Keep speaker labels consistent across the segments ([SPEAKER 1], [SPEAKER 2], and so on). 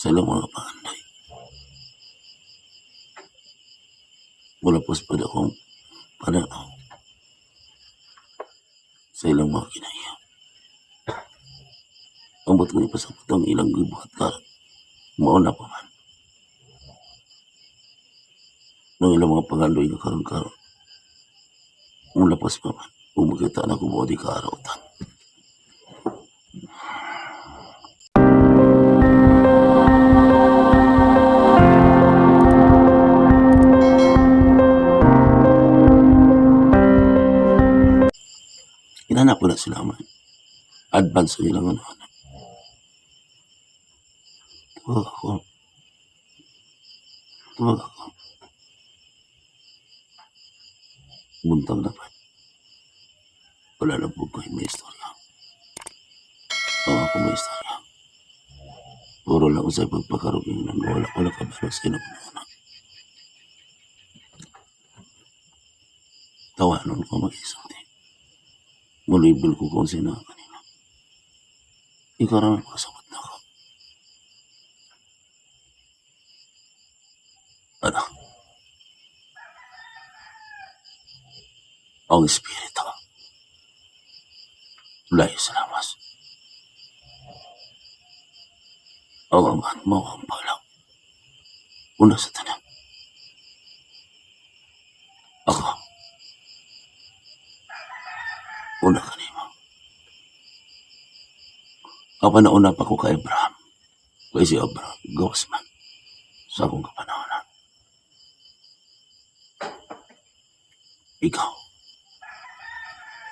[SPEAKER 1] Sa ilang mga pangandoy. Mulapos pa akong pananaw sa ilang mga kinaiya. Ambot ko ipasabot ang ilang gibuhat karon. Mao na pa man. Nang ilang mga pangandoy nga karon karon. Mulapas pa man. Kung makita na ko mo di kaarautan. Inana po na sila man. Advance sa ilang ano. Tawag ako. Tawag ako. Buntag na pa. Wala lang po ko may istorya. Ang ako may istorya. Puro lang sa pagpakaruging nan wala wala kabalo sa ilang una. Tawanon ko mag-isulti. Mulibol ko kung sino kanina. Ikaw raman makasabot na ako. Ano? Ang espiritu. Layo sa lawas. Ang amahan mo ang balak. Una sa tanan. Ako. Una kanimo. Apan nauna pa ko kay Abraham. Kay si Abraham, gawas man. Sa akong kapanahonan. Ikaw.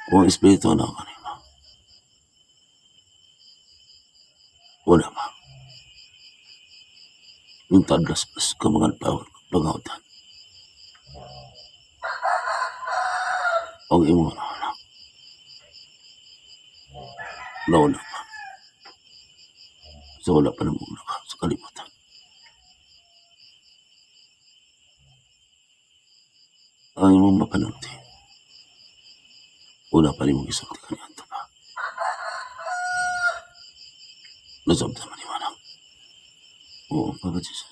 [SPEAKER 1] Kung espiritu na kanimo. Una ma. Yung tadlas pas ka mga pagautan. Ang imo na anak. Nauna pa. So wala pa namang naka sa kalibutan. Ang imong mapanulti. Una pa nimong gisulti kaniadto pa. Nasabtan man nimo, anak. Oo, Papa Jesus.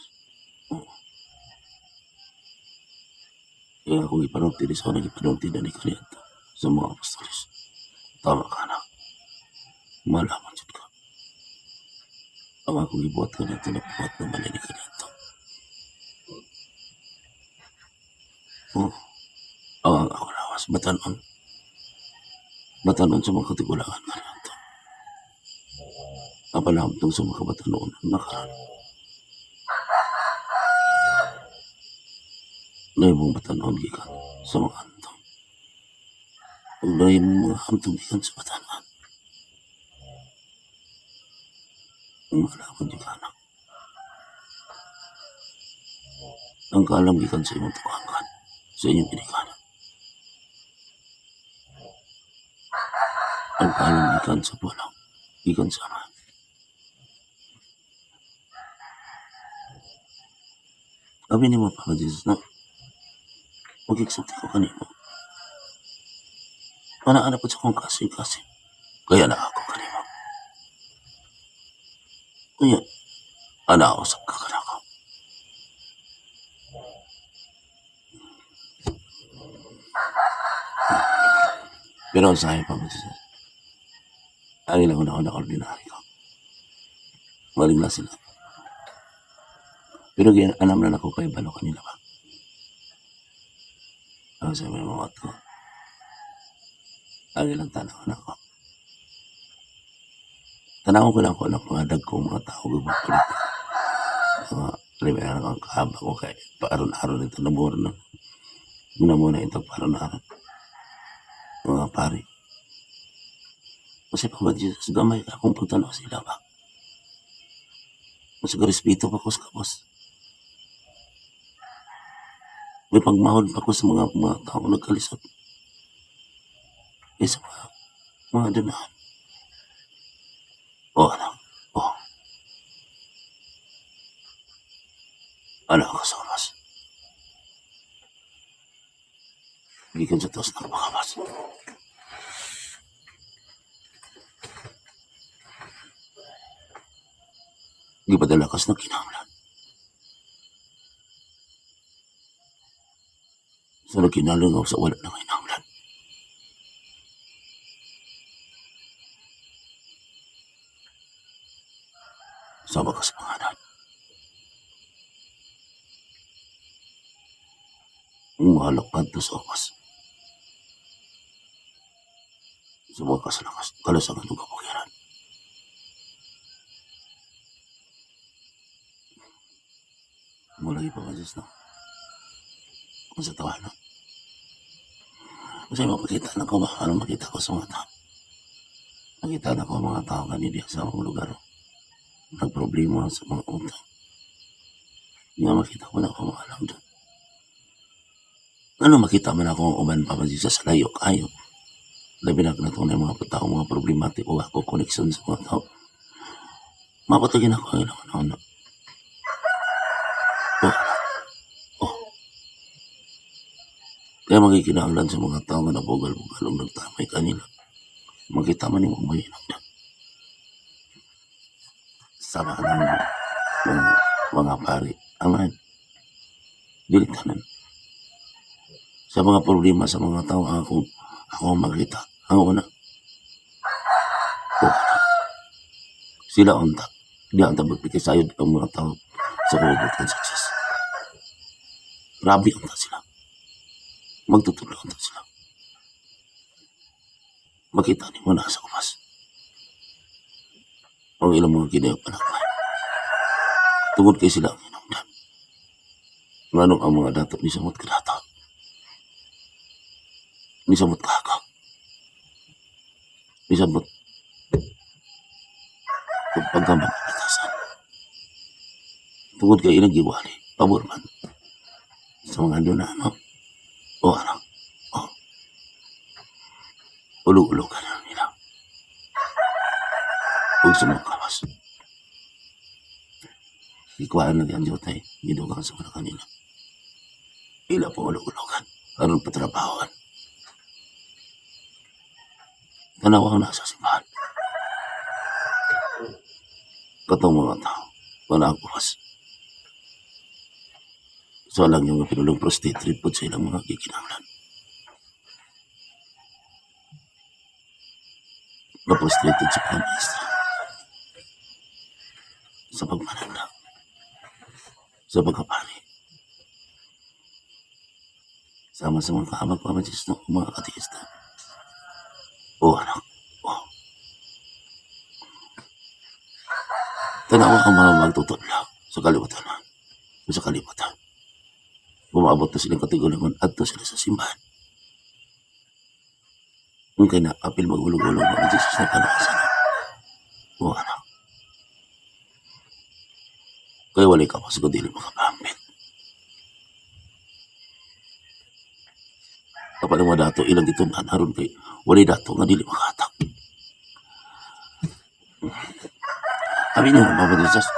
[SPEAKER 1] Oo. Kaya akong ipanulti ni sa gipanulti na ni kaniadto sa mga apostoles. Tama ka, anak. Malaman jud ka. Ang akong gibuhat kaniadto nabuhat naman ni kaniadto. Oo. Ang ako lawas batanon. Batanon sa mga katigulangan kaniadto. Apan hamtong sa mga kabatanon nakaron. Nahimong batanon gikan sa mga hamtong. Ug nahimong mga hamtong gikan sa batanon. Malaman jud ka, anak. Ang kaalam gikan sa imong tugangan, sa inyong ginikanan. Ang kaalam gikan sa pulong, gikan sa Ama. Abi nimo, Papa Jesus, no? Mag-exulti ko kanimo. Ana-ana po sa akong kasing-kasing. Kaya na ako kanimo. Kaya, ana ako sa kakanako. Pero ang sayo, Papa Jesus, ang ilang una-una ordinary ko. Maling na sila. Pero alam na ako kay balo kanila ba? Ang sa may mga ko. Ang ilang tanaw na ako. Tanaw ko lang ko ng mga dagkong mga tao gabang politika. Mga alam ang kahaba ko kay paaron-aron ito namura na. Muna ito paaron-aron. Mga pare. Kasi pa ba Jesus, gamay akong pagtanaw sila ba? Mas respeto pa ko sa kabos. May pagmahol pa ko sa mga tao nagkalisod. Kaysa mga dunahan. Oh, anak. Oh. Anak ka sa oras. Gikan sa taas na makamas. Gipadala kas nagkinahanglan. Sa nagkinahanglan nga sa wala na kinahanglan. Sama ka sa pangalan. Mahalakad to sa oras. Sa mga kasalakas, kalasangan ng kapukiran. Mula pa Diyos no? Kung sa tawanan. Kasi mapakita na ko, baka anong makita ko sa mga tao. Makita na ko ang mga tao kanina sa mga lugar. Nagproblema sa mga utang. Nga makita ko na ako mga alam doon. Ano makita man ako ang uban pa man sa layo kayo. Labi na na itong mga tao, mga problematiko ako connection sa mga tao. Mapatagin ako ang ilang ano. Oh, oh. Kaya makikinahanglan sa mga tao nga nabugal-bugal ang nagtamay kanila. Makita man yung mga hinangdan. Sama ng mga pari. Amen. Dili tanan. Sa mga problema sa mga tao, ako makita. Ang una. Oh, sila unta. Di ang tabag pikisayod ang mga tao sa kabubutan success. Grabe unta sila. Magtutulong unta sila. Makita ni mo na sa kupas. Ang ilang mga kinayapanakay. Tungod kay sila ang hinungdan. Nganong ang mga dato ni samot kadato. Ni samot kakak. Ni samot paggamang kapatasan. Tungod kay ilang giwali, pabor man sa mga ano, o ano, o ulog-ulog ka na nila. Huwag sa mga kawas. Ikuhaan na ang jutay, gidugang sa mga kanila. Ila po ulog-ulogan, aron patrabahoan. Tanawa ang nasa simbahan. Katong mga tao, wala ang kuwas. So lang yung pinulong prostitute po sa ilang mga gikinahanglan. Na-prostrated sa pagmaestra. Sa pagmananda. Sa pagkapari. Sama sa mga kaabag pa no, mga katikista. O anak, o. Tanawa ang mga magtutudla sa kalibutan. Sa kalibutan. Umaabot na silang katigulangan adto sila sa simbahan. Kung kay na apil magulog-ulog mga Jesus na kanasan. O anak. Kaya walay ka pa sa dili makapampit. Kapag mga dato ilang gitunan aron kay walay dato nga dili makahatak. Sabi niyo, Papa Jesus,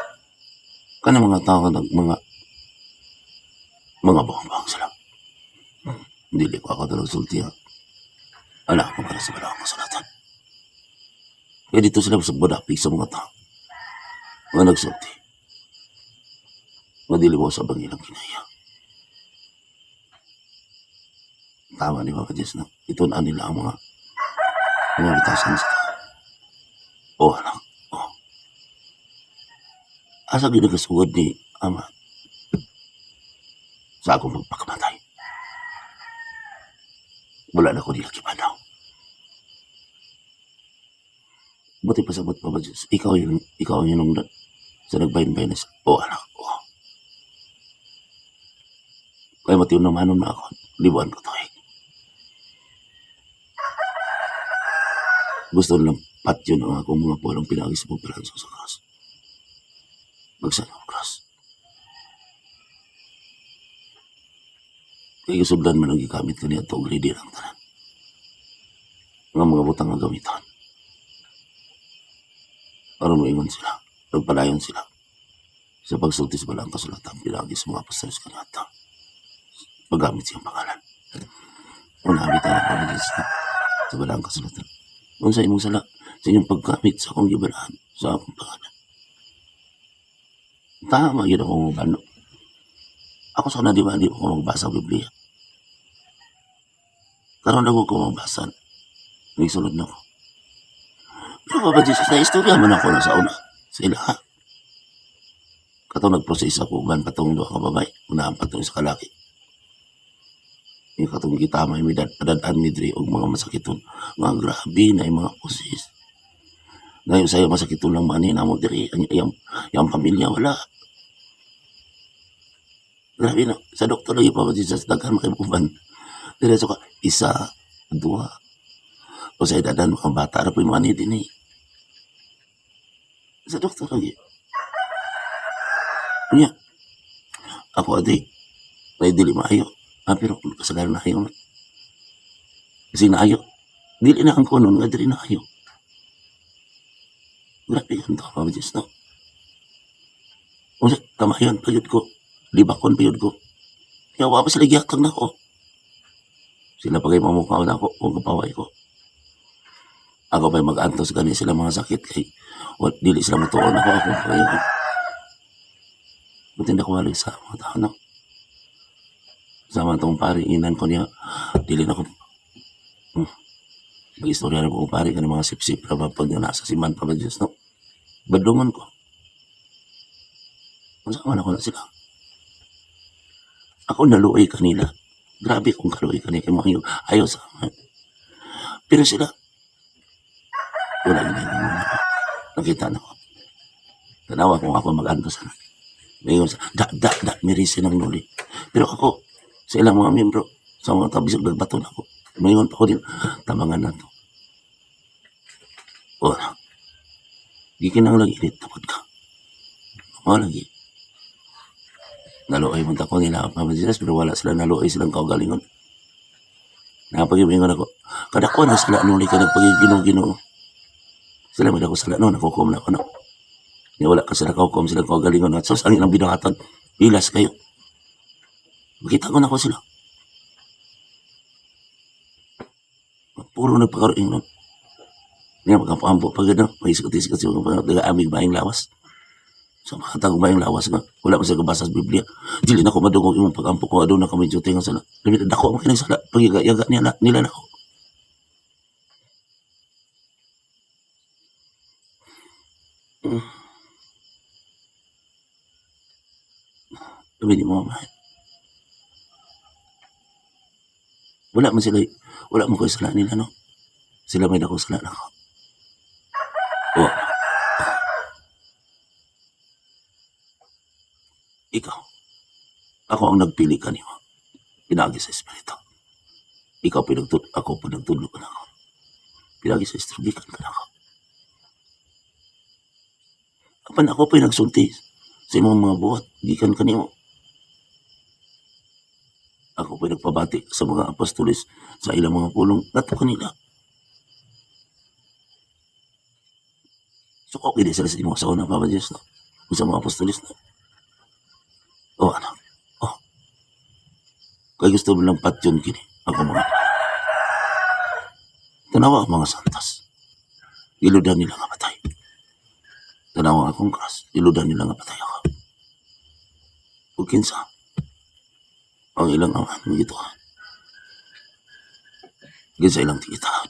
[SPEAKER 1] kanang mga tao nag mga bonggbong sila. Dili ko ako talagang sulti ha. Ala ko para sa balakang kasulatan. Kaya dito sila sa budapig sa mga tao. Mga nagsulti. Nga dili mo sa bangilang kinaya. Tama ni Papa Jesus na itunan nila ang mga bitasan sa tao. O anak, o. Asa ginagasuod ni Ama sa akong pagpakamatay? Wala na ko nila kipanaw. Buti pa sabot Papa Jesus, ikaw yung nung sa nagbayin-bayin na sa, o anak, o. Kaya matiyon naman na ako, libuan ko to eh. Gusto nilang patyon ang akong mga pulong pinagi sa pagpalanso sa cross. Bagsan ang cross. Kaya sudlan man ang gigamit kaniya ito, ready lang tanan. Nga mga butang nga gamiton. Aron moingon sila, nagpadayon sila. Sa pagsulti sa balang kasulatan, pinagi sa mga apostoles kanata. Paggamit siyang pangalan. Una, habitan ang Panginoon Jesus sa balang kasulatan. Kung sa imong sala, sa inyong paggamit sa akong gibalaan, sa akong pangalan. Tama gyud akong uban, no? Ako sa una, di ba, di ko magbasa og Biblia. Karon na ko magbasa. Nagsulod na ko. Pero Papa Jesus, na istorya man ako na sa una. Sa ilaha. Katong nagproses ako, uban patong duha ka babay, unahan patong isa ka laki. Yung katong gitama mi padad-an mi diri og mga masakiton. Mga grabe na yung mga proses. Ngayon sa'yo masakiton lang man namo diri ang iyang iyang pamilya wala. Grabe na. Sa doktor lagi, Papa Jesus, daghan man kay uban. Diretso ka, isa, duha. O sa edadan mga bata ra po yung mga ni dinhi. Sa doktor lagi. Unya, ako adi, may dili maayo. Ah, pero kasagaran na ayo man. Kasi naayo. Dili na ang kunon nga dili na ayo. Grabe yan to, Papa Jesus, no? Unsa, kamayon pa gyud ko. Libakon pa gyud ko. Kaya wa pa sila gihatag nako. Sila pa kay mamukaw na ako kung kapaway ko. Ako pa mag-antos gani sila mga sakit kay wa, dili sila motuon ako akong pagayon. Buti na ko sa mga tao, no? Sama tong pari, inan ko niya, dili na ko, mag-istorya na ko pari, kanang mga sip-sip ra ba pag nasa siman pa ba Diyos, no? Badlungon ko. Unsa man ako na sila. Ako naluoy kanila. Grabe kung kaluoy kanila. Kay mga ayaw sa akin. Pero sila, wala ginagawa na ako. Nakita na ko. Tanawa kung ako mag-antos na. Ngayon, da, da, da, mirisi ng nuli. Pero ako, sa ilang mga membro, sa mga tabi sa nagbaton ako. Mayon pa ko din, tabangan na to. O, di kinahanglan init, tapod ka. Mao lagi. Naluoy man ta ko nila, Papa Jesus, pero wala sila naluoy silang kaugalingon. Napag-ingon ako, kada ko na sila nuli ka nagpagigino Ginoo. Sila may dako sala no, nakukom na ako no. Nga wala ka sila kaukom silang kaugalingon. At sus, ang ilang binuhatan, pilas kayo. Makita ko na ko sila. Puro nagpakaroon nun. Nga magkapaampo pag gano'n, may isgot-isgot siya, mga amig maayong lawas. Sa mga tagong maayong lawas nga, wala man siya kabasa sa Biblia. Dili na ko madungog imong pag-ampo ko, aduna kami duty nga sala. Dili dako man kining sala, pagyaga nila, nila nako. Sabi ni mo, mahal. Wala man sila, wala man ko sala nila, no? Sila may dako sala nako. Oh. Ikaw, ako ang nagpili kanimo. Pinaagi sa Espiritu. Ikaw pinagtud, ako pinagtudlo ka nako. Pinaagi sa Espiritu, gikan ka nako. Apan ako pa nagsulti sa imong mga buhat, gikan kanimo. Ako pa nagpabati sa mga apostoles sa ilang mga pulong ngadto kanila. Suko gid sila sa imo sa una, Papa Diyos, no? Kung sa mga apostoles, no? Oh, anak. Oh. Kay gusto mo lang patyon kini ako mga tanawa ang mga santos. Iludan nila nga patay. Tanawa akong cross. Iludan nila nga patay ako. Ug kinsa ang ilang amahan gituhan. Kinsa ilang tigitahan.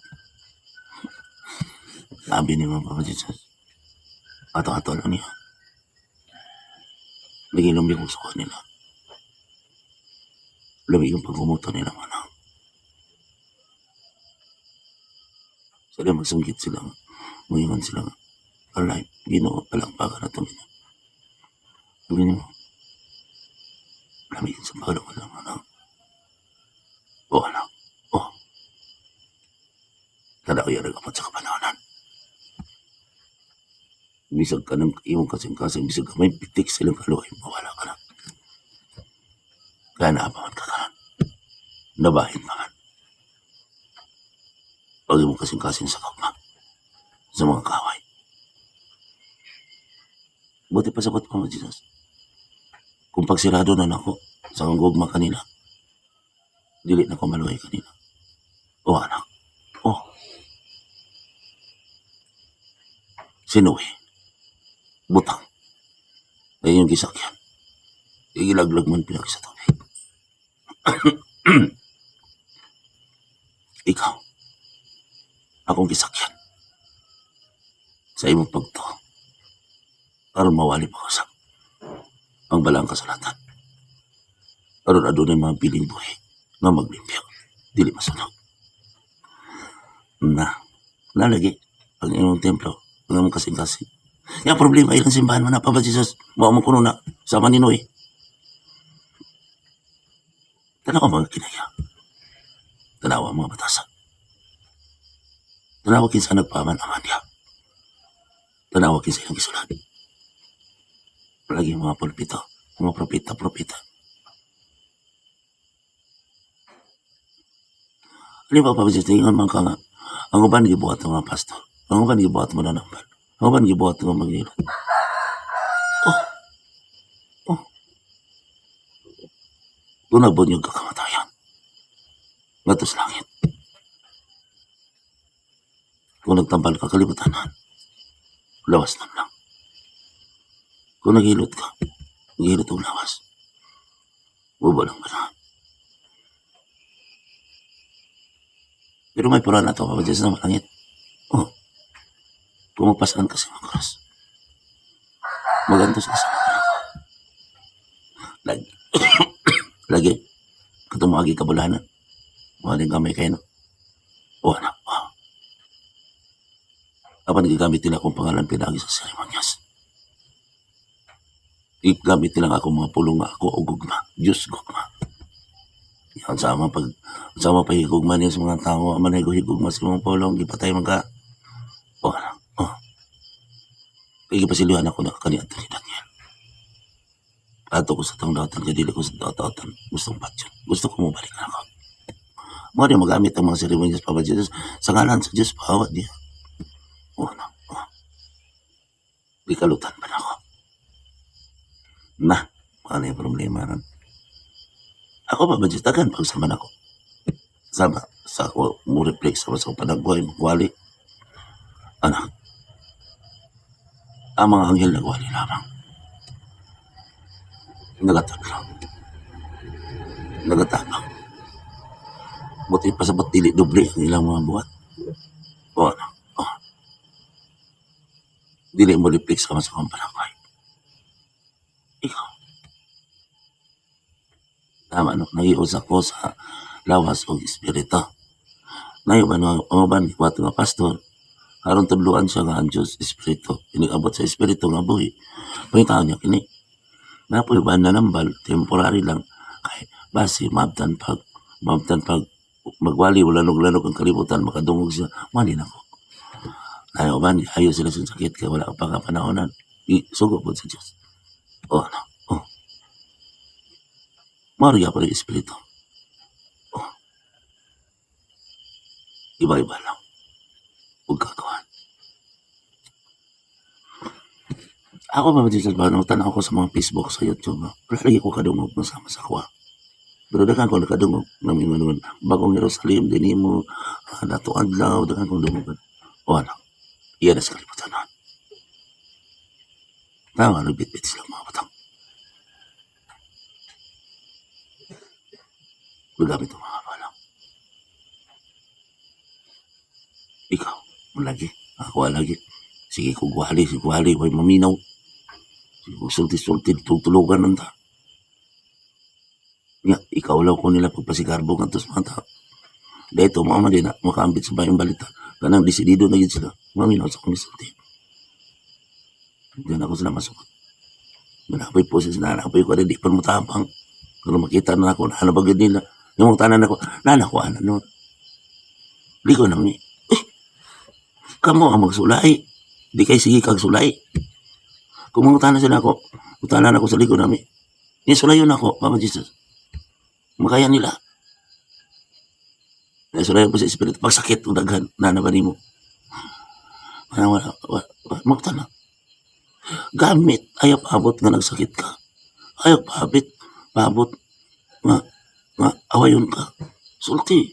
[SPEAKER 1] Labi ni mga Papa Jesus. Ato-ato lang niya. Naging lumi kong suka nila. Lumi yung pagkumuto nila manang. Sila magsungkit sila. Muingon sila. Alay, Ginoo, palakpakan na ito. Sabi niyo, lami sa pagkalukan ng anak. O anak, o. Tada ko yung nag-apat sa kapanahonan. Bisag ka ng iyong kasing-kasing, bisag ka may pitik silang kaluhay, mawala ka na. Kaya naapaman ka karon. Nabahin pa man. Pag imong kasing-kasing sa kapma, sa mga kaway. Buti pa sabat pa mo, Jesus. Kung pagsirado na nako sa akong gugma kanila, dili na ko maluhay kanila. O anak, o. Sinuwi, butang. Ay yung gisakyan. Igilaglag man pinag sa tubig. Ikaw, akong gisakyan. Sa imong pagtuo. Aron mawali pa ko sa ang balaang kasulatan. Aron adunay mga biling buhi nga maglimpyo. Dili masunog. Na, nalagi ang imong templo, ang imong kasing-kasing. Yang problema ilang simbahan man na pa ba Jesus? Mao man kuno na sama ni Noe. Tanawa mga kinaya. Tanawa mga batasan. Tanawa kinsa nagpaman-aman diha. Tanawa kinsa ilang gisulat. Lagi mga pulpito, mga propeta, propeta. Ano ba pa tingon man ka nga, ang uban gibuhat ng mga pastor, ang uban gibuhat mo na nambal, ang uban gibuhat ng mga maghilot. Oh, oh. Kung nagbunyog ka kamatayan, ngadto sa langit. Kung nagtambal ka kalibutanan, lawas na lang. Kung naghilot ka, naghilot og lawas, bubo lang ba. Pero may pura na ito, Papa Jesus, na malangit. Oh, kung magpasaan ka sa mga cross, magantos ka sa mga cross. Lagi, lagi, katong mga kabulanan, maling gamay kayo, no? Oh, anak, oh. Apan gigamit nila akong pangalan pinagi sa seremonyas. Igamit nila ang akong mga pulong nga ako og gugma, Diyos gugma. Yan sama pag sama pa higugma niya sa mga tao, man ay higugma sa mga pulong, gipatay man ka. Oh, anak, oh. Kaya gipasilihan ako na kani Anthony Daniel. Ato ko sa tong datan, kay dili ko sa datan. Gustong patyon. Gusto ko mobalik na ako. Mo di magamit ang mga seremonyas, Papa Jesus, sa ngalan sa Diyos, pahawa diya. Oh, anak, oh. Gikalutan pa na ako. Na, ano yung problema ron? Ako pa ba Diyos, tagan pagsama na ako. Sama, sa ako, mo reflect sama sa panagway, magwali. Anak, ang mga anghel nagwali lamang. Nagatatlo. Nagatabang. Buti pa sa dili doble ang ilang mga buhat. O ano, oh. Dili mo reflect sama sa akong panagway. Ikaw. Tama no, nagiusa ko sa lawas o espiritu. Ngayon ba, no, ang uban, gibuhat nga pastor, aron tudluan siya nga ang Diyos, espiritu. Iniabot sa espiritu nga buhi. Pangitaan niya kini. Napoy ba nanambal, temporary lang. Kay base mabtan pag magwali, wala lanog ang kalibutan, makadungog siya, mali na ko. Nayo ba, ayo sila sa sakit, kay wala pa kapanahonan. Isugo po sa Diyos. Oh, ano? Oh. Maria pa rin espiritu. Oh. Iba-iba lang. Huwag gagawan. Ako pa ba Jesus ba, nung tanaw ko sa mga Facebook, sa YouTube, no? Wala lagi ko kadungog masama sa kuha. Pero daghan ko nakadungog, namingon bagong Jerusalem, din mo, dato adlaw, daghan kong dungog. O ano, iyan na sa kalibutan na. Tama, nagbitbit sila mga batang. Magamit ang mga balang. Ikaw, lagi, ako lagi. Sige, kung wali, sige, wali, way maminaw. Sige, kung sulti-sulti, tutulugan nanta. Nga, ikaw lang ko nila pagpasigarbo nga sa mga tao. Dito, mga man din na, makaambit sa bayang balita. Kanang desidido na yun sila. Maminaw sa kong isulti. Diyan ako sila masukot. Manapoy po sila, nanapoy ko, di pa mo tapang. Pero makita na ako, ano ba nila? Yung mga tanan ako, nana ko, ano, no? Di ko nang, eh, kamo ang magsulay. Di kay sige kag sulay. Kung mga tanan sila ako, utanan ako sa likod namin. Ni sulayon ako, Papa Jesus. Makaya nila. Nasulayon po sa espiritu. Pagsakit ng daghan, nana ba nimo? Wala, wala, wala, wala, magtana. Gamit, ayaw paabot nga nagsakit ka. Ayaw paabot, paabot nga, nga awayon ka. Sulti.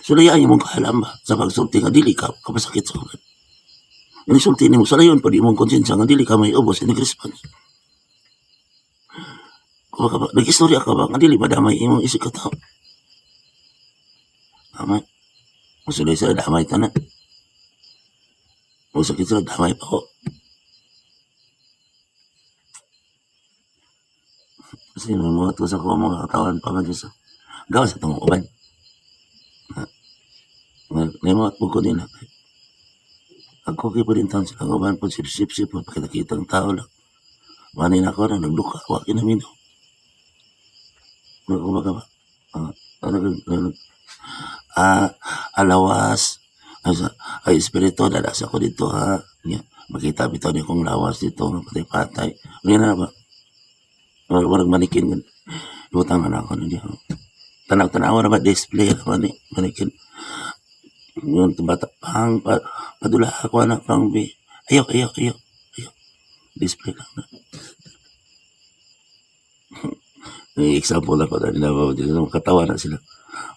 [SPEAKER 1] Sulayan imong kaalam ba sa pagsulti nga dili ka kapasakit sa uban. Nga nisulti nimo salayon pa di imong konsensya nga dili ka may ubos inig response. Kumbaga ba, nag-istorya ka ba nga dili madamay imong isig ka tao. Tama. Musulay sila, damay tanan. Musakit sila, damay pa ko. Kasi may mga to sa ko mga katawan pa man sa gawas sa tong uban. May mga po ko din na. Ako kay pa din taon sila uban po sip sip sip pakita ang tao lang. Mani na ako na nagduka wa kinaminaw. Kumbaga ba? Ano, ano, alawas ay, ay espiritu, dadas ako dito ha. Nya, makita bitaw ni akong lawas dito nga patay-patay. Nga na ba? Warag manikin gan. Ibutang na ako niya. Tanaw-tanaw ra ba, display ra ba ni manikin. Yun, bata, pang, pa, padula ako anak, pang, bi. Ayaw, ayaw, ayaw, ayaw. Display lang na. May example ako na nila ba, katawa na sila.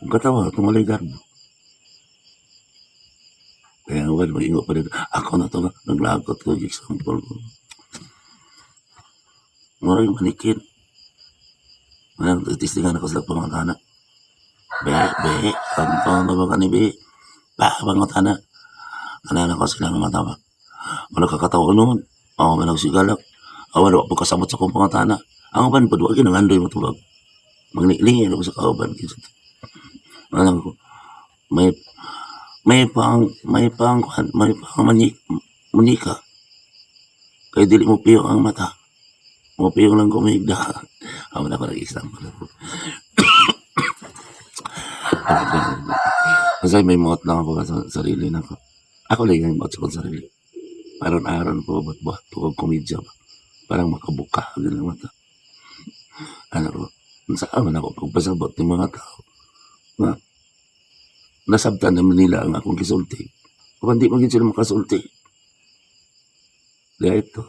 [SPEAKER 1] Ang katawa, tumalay garbo. Kaya nga, mag-ingo pa rin. Ako na to, naglagot ko, example ko. Murag manikin. Manang tistingan ako sa pangutana. Be, be, ang ba ka ni be? Ba, pangutana. Tanan ako silang mata ba. Wala kakatawa noon. Ako man sigalak. Awa wa po kasabot sa akong pangutana. Ang uban po, wa ginangandoy mo tubag. Magnilingin ako sa kauban. Manang ko, may pang manika. Kaya dili mo piyong ang mata. Mo piyong lang kumigda. Ako na ako nag-example. Kasi may mot lang ako sa sarili na ko. Ako lang yung mot sa akong sarili. Aron-aron po, ba't buhat po kong komedya ba? Parang makabuka ang mata. Ano ko, saan man ako pagpasabot ng mga tao na nasabtan naman nila ang akong gisulti. Kung hindi man sila makasulti. Kaya ito,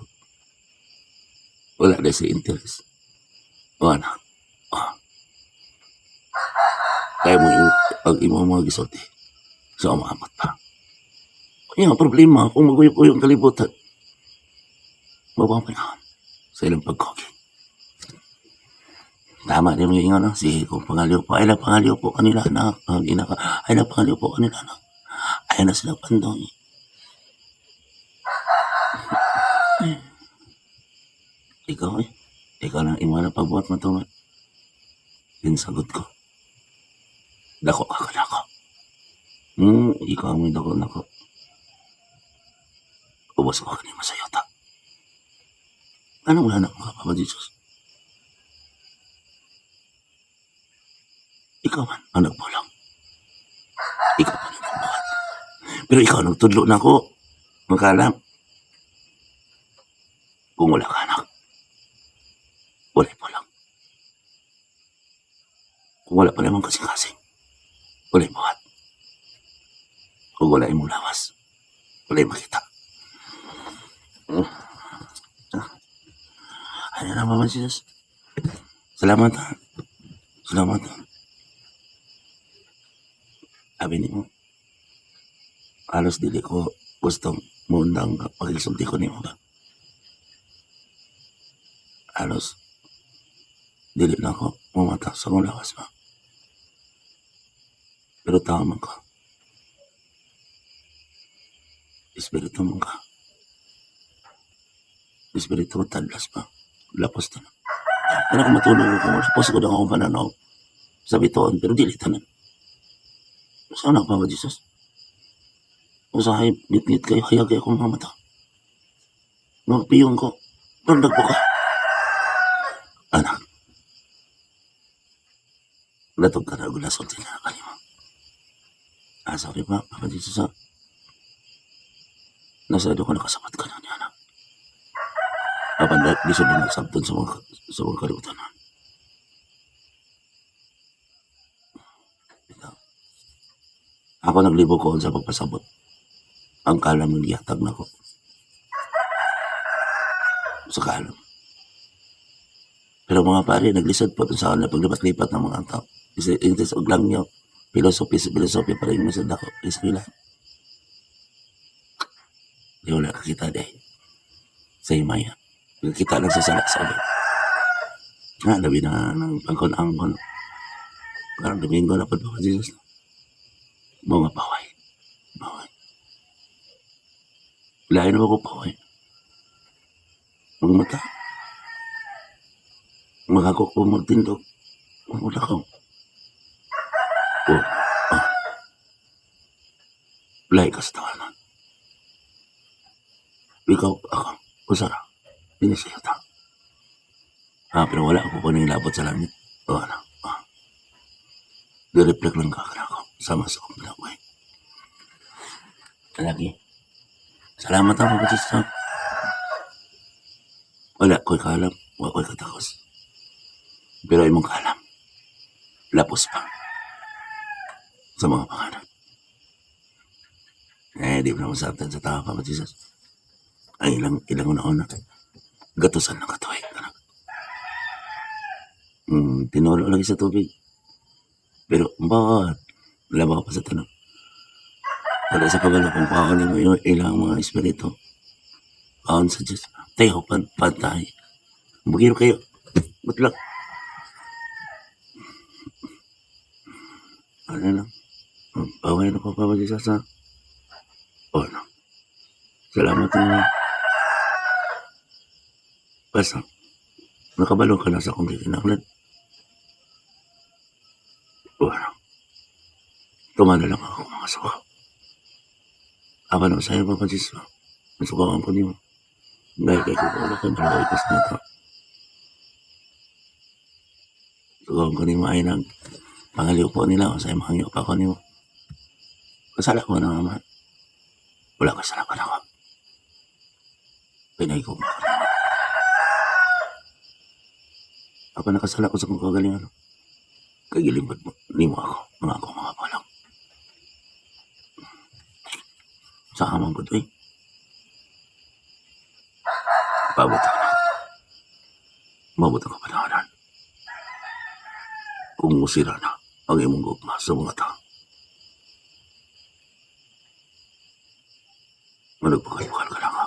[SPEAKER 1] wala na sa interest. O anak, oh. Kaya mo yung, ang imong mga gisulti. So, umaamot pa. Kaya ang problema, kung maguyop-uyong kalibutan, mabang panahon sa ilang pagkogi. Tama din mo yung ingon, no? Sige, kung pangalyo po, ay na pangalyo po kanila anak. Ang ina ka, ay na pangalyo po kanila anak. Ay na sila pandong. Ikaw eh. Ikaw lang imo na pagbuhat mo to. Yun sagot ko. Dako ka kadako. Ikaw ang may dako nako. Ubos ko kanimo sa yuta. Anong wala na mga Papa Jesus? Ikaw man ang nagpulong. Ikaw man ang nagbuhat. Pero ikaw ang nagtudlo na ako. Magkalam. Kung wala ka anak, wala pulang. Kung wala pa namang kasing-kasing, wala buhat. Kung wala imong lawas, wala makita. Ano na Mama Jesus? Salamat ha. Salamat ha. Abi nimo, halos dili ko gustong muundang pagkisulti ko nimo ba. Halos dili na ako mumata sa akong lawas ba. Pero tao man ka. Espiritu man ka. Espiritu ko tadlas pa. Lapos na. Pero kung matulog ako, lapos ko na akong pananaw sa bituon, pero dili tanan. Saan na pa ba, Jesus? Usahay, ngit-ngit kayo, hayag kayo akong mga mata. Magpiyong ko, pero nagbuka. Anak, latog ka na, gulasol sila na kanimo. Sorry pa, Papa Jesus, ha. Nasa ko nakasabot ka na niya, anak. Apan, di siya nagsabton sa mga kalibutan. Ito. Ako naglibog ko sa pagpasabot. Ang kalam ng gihatag na ko. Sa kalam. Pero mga pare, naglisod po sa kanila paglipat-lipat ng mga tao. Kasi intes og lang nyo. Philosophy sa philosophy pa rin masad ako. Eskwela. Di wala kakita day. Sa himaya. Kita lang sa sala sa ulit. Nga, labi na ng pangkon-angkon. Karong Domingo na po, Papa Jesus. Mga paway. Paway. Lain na ko paway. Mga mata. Magako ko magtindog. Wala ko. Oh, ah. Lahi ka sa tawanan. Ikaw, ako, usara. Hindi ta. Ah, pero wala ako kuning labot sa langit. O ano, ah. Di-reflect lang ka ako. Sama sa akong pinagway. Lagi. Salamat ako, Papa Jesus. Wala ko'y kaalam. Wala ko'y katakos. Pero imong kaalam. Lapos pa. Sa mga panganod. Eh, di mo na masabtan sa tao, Papa Jesus. Ang ilang una-una. Gatusan ng katuig. Anak. Tinulo lagi sa tubig. Pero, bakit? Labaw pa sa tanong. Wala sa kabalo kung paano mo yung ilang mga espiritu. Paon sa Diyos. Tayo, pantay. Bugiro kayo. Good luck. Ano lang. Baway na ko, Papa Jesus, ha? O, ano? Salamat na. Basta, nakabalo ka na sa akong gikinahanglan. O, ano? Tumana lang ako mga suka. Aba na sa'yo, Papa Jesus. Masukaan ko niyo. Dahil kay ko wala ka malaway ko sa mata. Sukaan ko niyo ay nag pangaliw po nila o sa imong pa ko niyo. Kasala ko na naman. Wala ka sala ka na ako. Pinay ko mo. Ako nakasala ko sa kong kagalingan. Kagilimbad mo. Nimo ako. Mga ako mga palang. Sa hamang ko ito eh. Pabot ako na. Mabot ang kapanahanan. Kung musira na ang imong gugma sa mga tao. Managpakal-bakal ka lang ha.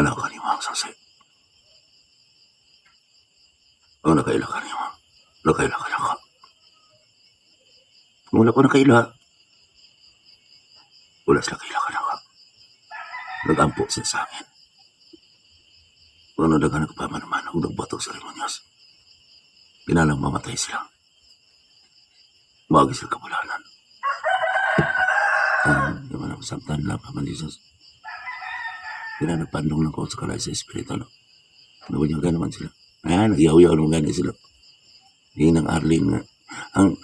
[SPEAKER 1] Anak ka niyo ang sasi. Ang nakaila ka niyo. Nakaila ka lang ka. Kung wala ko nakaila, wala sila kaila ka lang ka. Nagampo sila sa akin. Kung ano daga nagpamanaman, huwag nagbatok sa limonyas. Pinalang mamatay sila. Magi sila kabulanan. Di ba na samtan lang, Papa Jesus. Pinanagpandong lang ko sa kalay sa espiritu, no? Nabunyagan naman sila. Ayan, nagyaw-yaw naman gani sila. Yun ang Arlene nga. Ang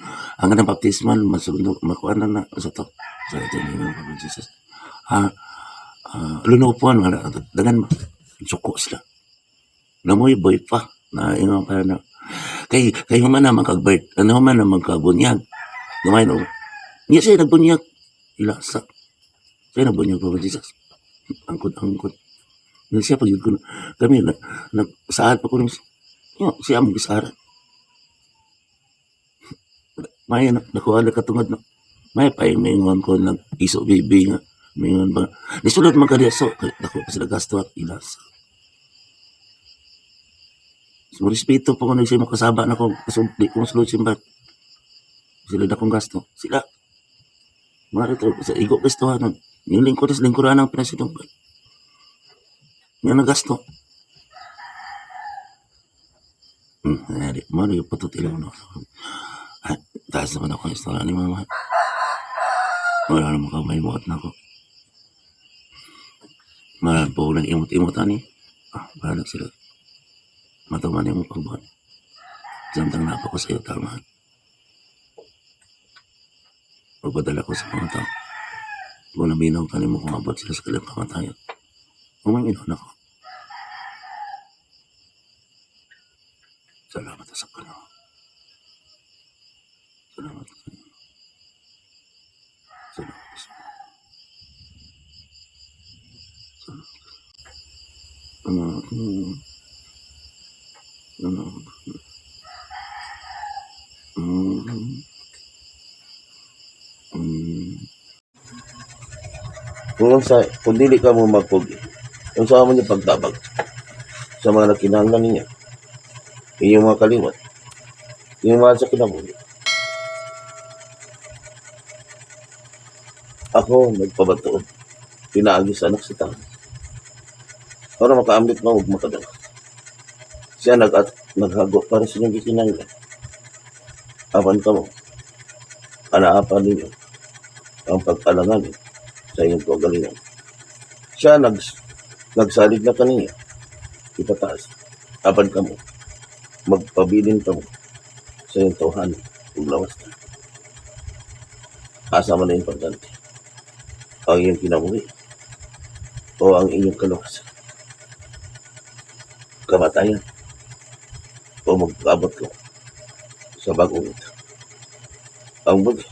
[SPEAKER 1] kanang baptismal, masundo, makuha na na sa to. Sa ito ni Papa Jesus. Ah, lunupuan, wala, dagan ba? Suko sila. Namoy boy pa. Na ingon pa na. Kay human na magkag-birth, ano human na magkabunyag. Gamay no. Niya siya nagbunyag. Ilasa. Siya nagbunyag, Papa Jesus. Angkot-angkot. Niya siya pag ko kami na nagsaad pa ko nung yo, siya ang gisaran. May na nakuha na katungod no. May pa yung maingon ko nag iso baby nga. Maingon ba. Nisulod man kaniya so kay dako pa sila gasto at ilasa. So, respeto pa ko nag sa imong kasaba na ko kaso di ko masulod simbat. Sila dakong gasto. Sila. Mga rito, sa igo gastuhan nun. Yung lingkod sa lingkuran ang pinasinugban. Yung nagasto. Mo yung putot ilaw no. Ah, taas naman ako ang istorya ni mama. Wala naman ka may muot na ako. Wala po lang imot-imot ani. Ah, bahala sila. Matuman yung pagbuhat. Samtang napa ko sa iyo, tama. Pagpadala ko sa mga tao. Kung naminaw ka nimo kung abot sila sa kanilang kamatayan. Umaminaw na ako. Salamat sa Panginoon. Salamat sa Panginoon. Salamat sa Salamat. Ano, ano, mm, mm. Kung dili ka mo magpugi, unsa man yung pagtabag sa mga nagkinahanglan ninyo, inyong mga kaliwat, inyong mahal sa kinabuhi. Ako nagpabatuod, pinaagi sa Anak sa Tao para makaambit mo ug makadala. Siya naghago para sa inyong gikinahanglan. Apan kamo, anaa pa ninyo ang pag-alanganin sa inyong kaugalingon. Siya nagsalig na kaniya ipataas. Apan kamo, magpabilin kamo sa inyong tawhana ug lawas na. Asa man ang importante? Ang inyong kinabuhi o ang inyong kaluwasan? Kamatayan o mag-abot ko sa bagong ito? Ang budi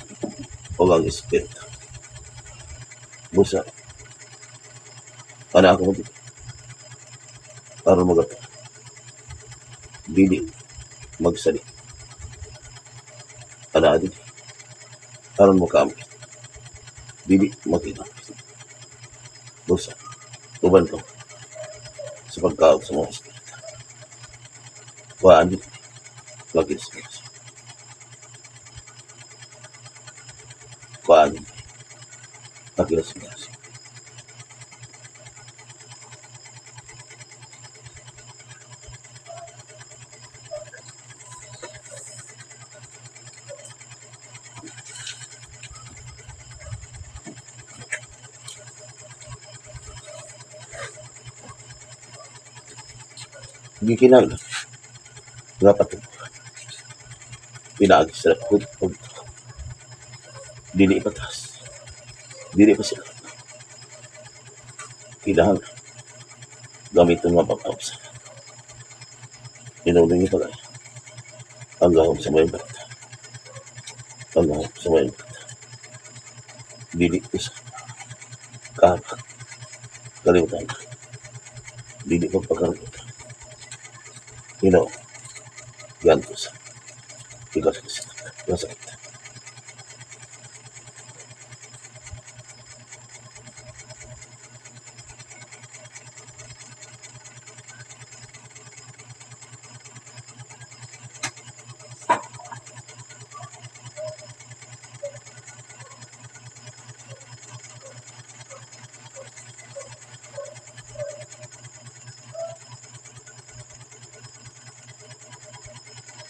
[SPEAKER 1] o ang espiritu? Busa, ana ako mo para magato. Dili magsali. Ana dili aron makaambit. Dili makita. Busa, uban ko sa pagkaog sa mga espiritu. Kuhaan dili lagi sa Diyos. Kuhaan dili lagi sa Diyos. Gikinahanglan nga patubong pinaagi sa pag dili ipataas, dili pa sila kinahanglan gamiton nga pagkaubsan. Inuling niyo pag ang gahom sa mayong balita. Ang gahom sa mayong balita. Dili usa kahabak kalimutan. Dili pagpakaruot. Ginoo, giantos ikaw sa sakit.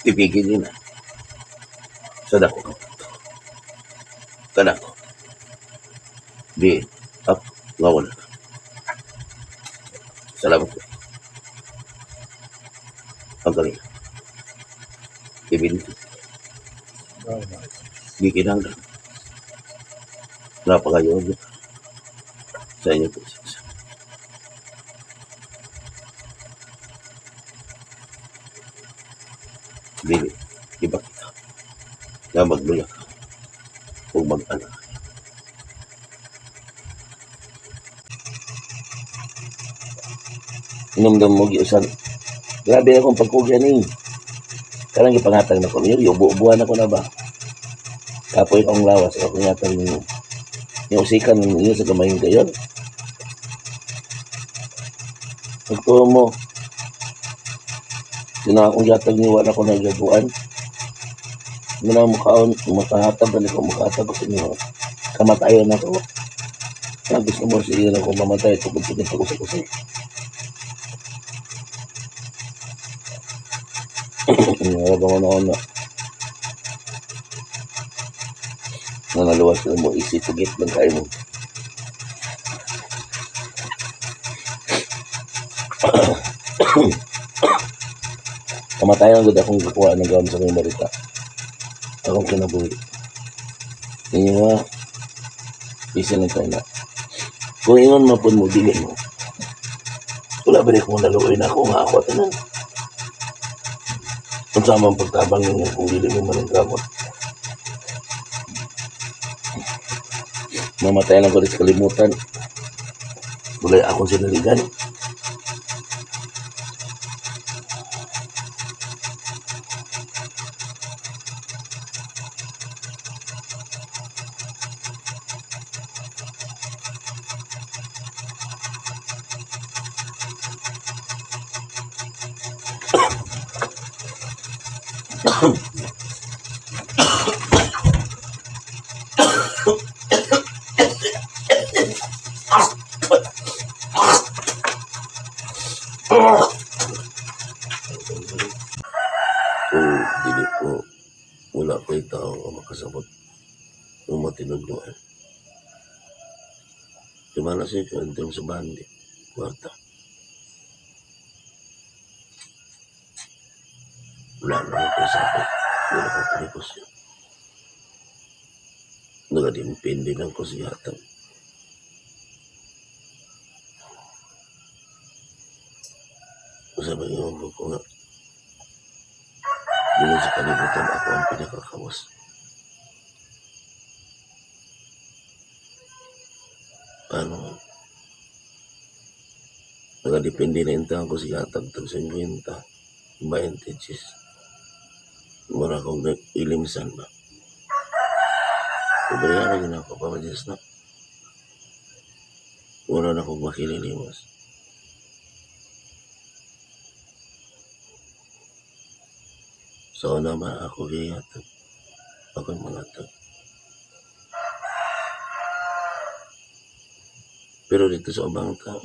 [SPEAKER 1] Tipigin niyo na sa dako ka kanako di up nga wala. Salamat ko. Ang galing. Ibinti. Gikinahanglan. Napakayo sa inyo po. Dili, ipakita nga magluya ka o mag-anak. Inomdom mo giusan. Grabe akong pagkugya ni. Karang gipangatag na ko niyo, ubo-ubuan ako na ba. Kapoy akong lawas, ako ngatag ninyo. Yung usikan ninyo sa gamayong gayon. Pagtuo mo, sina akong yatag niyo, wala ko nagaguan. Muna mukhaon, makahatag, balik ko, makahatag ko sa inyo. Kamatayon ako. Kaya gusto mo sa iyo na kung mamatay, tugod-tugod pag-usap-usap. Wala ba na na. Nanaluwas na mo, easy to get lang kayo mo. Kamatayan gud akong gakuha ng gawin sa mga marita. Akong kinabuhi. Inyo nga, isa lang tayo na. Kung ingon mapun mo, dili mo. Wala ba rin kung naluoy na ako nga ako tanan. Kung sama ang pagtabang ninyo kung dili mo man ang gamot. Mamatay lang ko rin sa kalimutan. Wala akong sinaligan. Kung dili ko, wala ko'y tao nga makasabot ng matinugduan. Di ba siya in terms sa bandi, kwarta. Wala naman ko sakit. Wala ko negosyo. Nagadimpindi lang ko siya hatag. Sabi nga ko nga, dito sa kalibutan ako ang pinakakawas. Ano? Nagadepende na inta ko siya hatag tag 50, 20 chis. Mura kong ilimsan ba. Kubriya na gina ako pa Diyos na. Wala na akong makililimos. So naman ako gihatag. Ako mga tag. Pero dito sa ubang tao,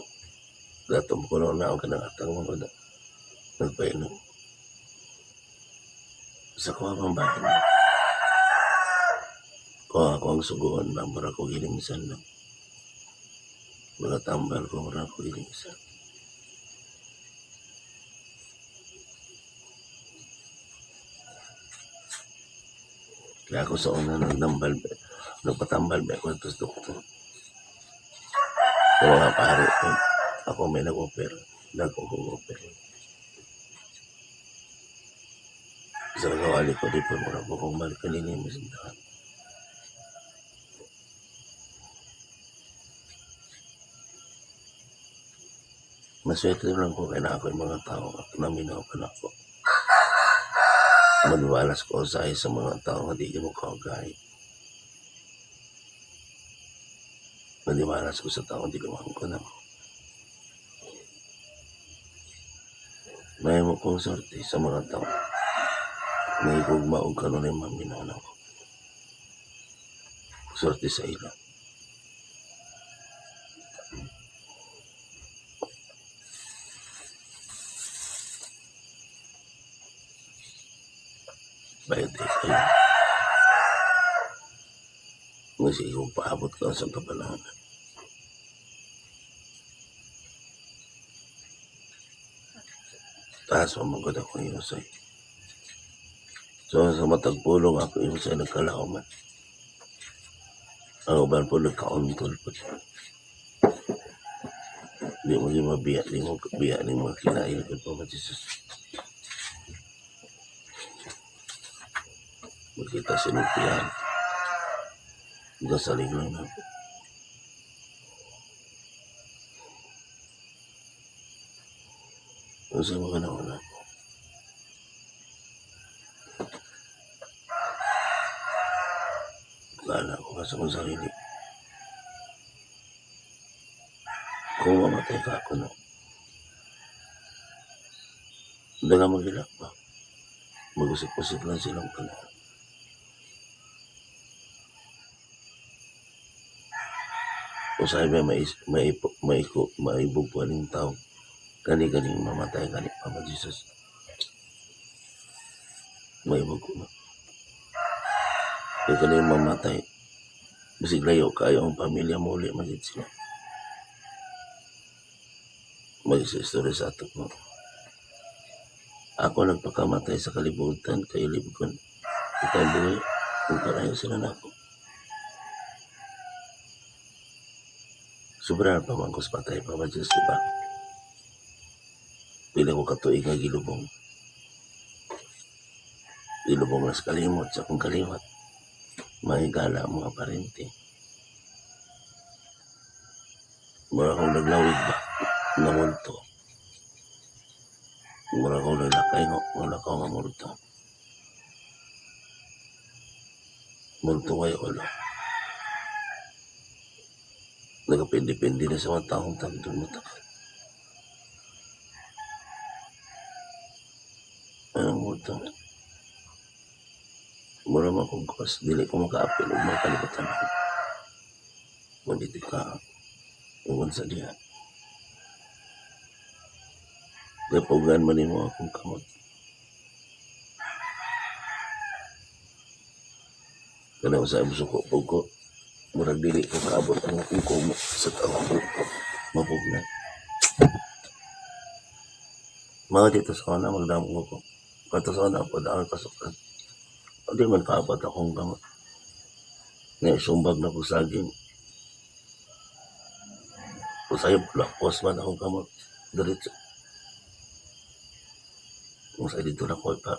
[SPEAKER 1] gatom ko na ang kanang atang mga nagpainom. Sa kuha pang bahin. Kuha ako ang suguan ba, mura ko gilimsan lang. Mga tambal ko, mura ko gilimsan. Kaya ako sa una nagdambal, nagpatambal ba ako sa doktor. Pero nga pare, ako may nag-offer, nag-offer. Sa nagawali ko, di pa mura ko kung balik kanina yung masindahan. Maswerte lang ko kaya na ako yung mga tao at naminaw pa na ako. Maniwalas ko usahay sa mga tao nga di mo kaugay. Maniwalas ko sa tao di ko na. May mo kong sorte sa mga tao. May gugma og kanunay maminaw na ako. Sorte sa ila. Bayad eh kayo. Kasi kung paabot ka sa kapanahon. Taas mamagod ako yung usay. So sa matag pulong ako yung usay nagkalauman. Ang uban po nagkauntol po. Di mo di mabiya, di mo biya, di mo kinain ko pa Jesus. Magkita sinultihan. Gasaling lang na. Ang sa mga nauna ko. Kala ko sa akong sarili. Kung mamatay ka ako, no. Daga magilak ba? Mag-usip-usip lang silang panahon. Usahay ba maibugpuan ng tao. Gani-ganing mamatay, gani Papa Jesus. Maibog ko na. Kaya ganing mamatay. Bisig layo kayo ang pamilya mo uli, magit sila. Mag-istorya sa ato ko. Ako nagpakamatay sa kalibutan, kay libgon. Ikaw buhay, kung karayo sila na ako. Sobra pa man ko sa patay, Papa Jesus, diba? Pila ko katuig nga gilubong. Gilubong na sa kalimot, sa akong kaliwat. Mahigala ang mga parente. Mura akong naglawig ba? Nga multo. Mura akong naglakay nga, wala ka nga multo. Multo kayo ulo. Nagapindi-pindi na sa mga taong tagdong matakal. Anong multo? Mura man kong kos, dili ko makaapil og mga kalibutan. Politika, tungkol sa diha. Gapugan man nimo akong kamot. Kanang sa musuko pug ko, murag dili ko kaabot ang akong kumo sa taong mapugnan. Mga dito sa una, magdamo ko. Kato sa una, po ang kasukan. Hindi man kaabot akong kamot. Nga sumbag na ko saging. Usayo, lakos man akong kamot. Diretso. Kung sa dito na ko, pa,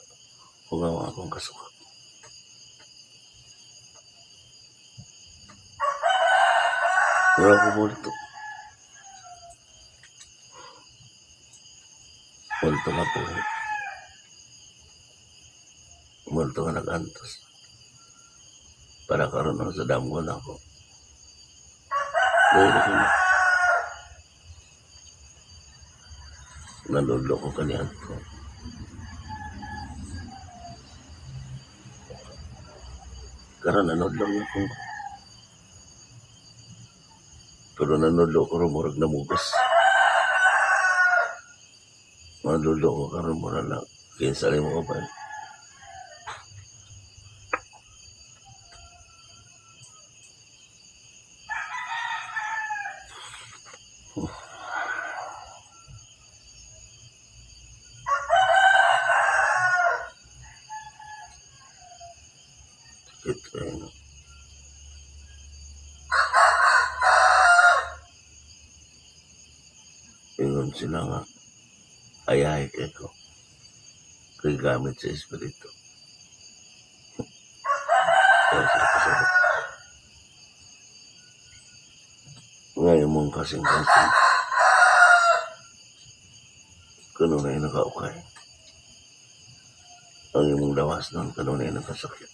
[SPEAKER 1] kung ang akong kasukan. Wala ko multo. Multo nga po. Multo nga nag-antos. Para karon na sa damgo na ako. Dahil ako na. Nalulo ko kaniyan ko. Karon nanudlo na ko. Pero nanudlo ko ron murag namugos. Nanudlo ko karon murag na. Kinsa rin mo ko ba? Sakit kayo no. Ingon sila nga ayahay kay ko. Kay gamit sa espiritu. Kaya sila kasabot. Ngayon mong kasing-kasing. Kanunay nakaukay. Ang imong lawas nun, kanunay nakasakit.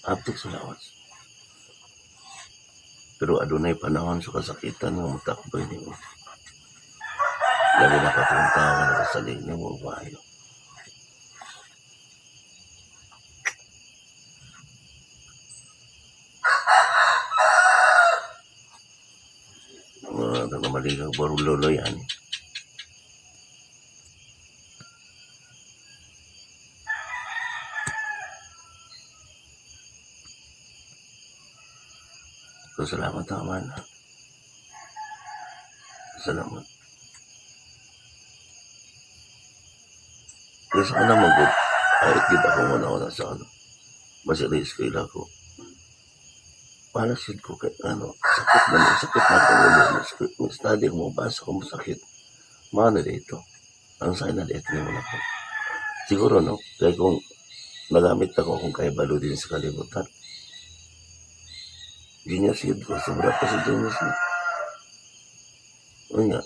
[SPEAKER 1] Aptik sa lawas. Pero adunay panahon sa kasakitan nga mutakboy nimo. Labi na katong tao nga nakasalig nimo og maayo. Mga taga-maligag baruloy ani. So, salamat naman. Salamat. Gusto ko na mag-good. Kahit gid ako muna ako na sa ano. Masiris ko ila ko. Parasid ko kay ano. Sakit na mo. Sakit na ako. May study ko. Mabasa ko. Masakit. Mana dito. Ang sign na dito ni mo ako. Siguro no. Kaya kung nagamit ako kung kahibalo din sa kalibutan. Genius yun ko. Sobra pa sa genius niya. Ano nga,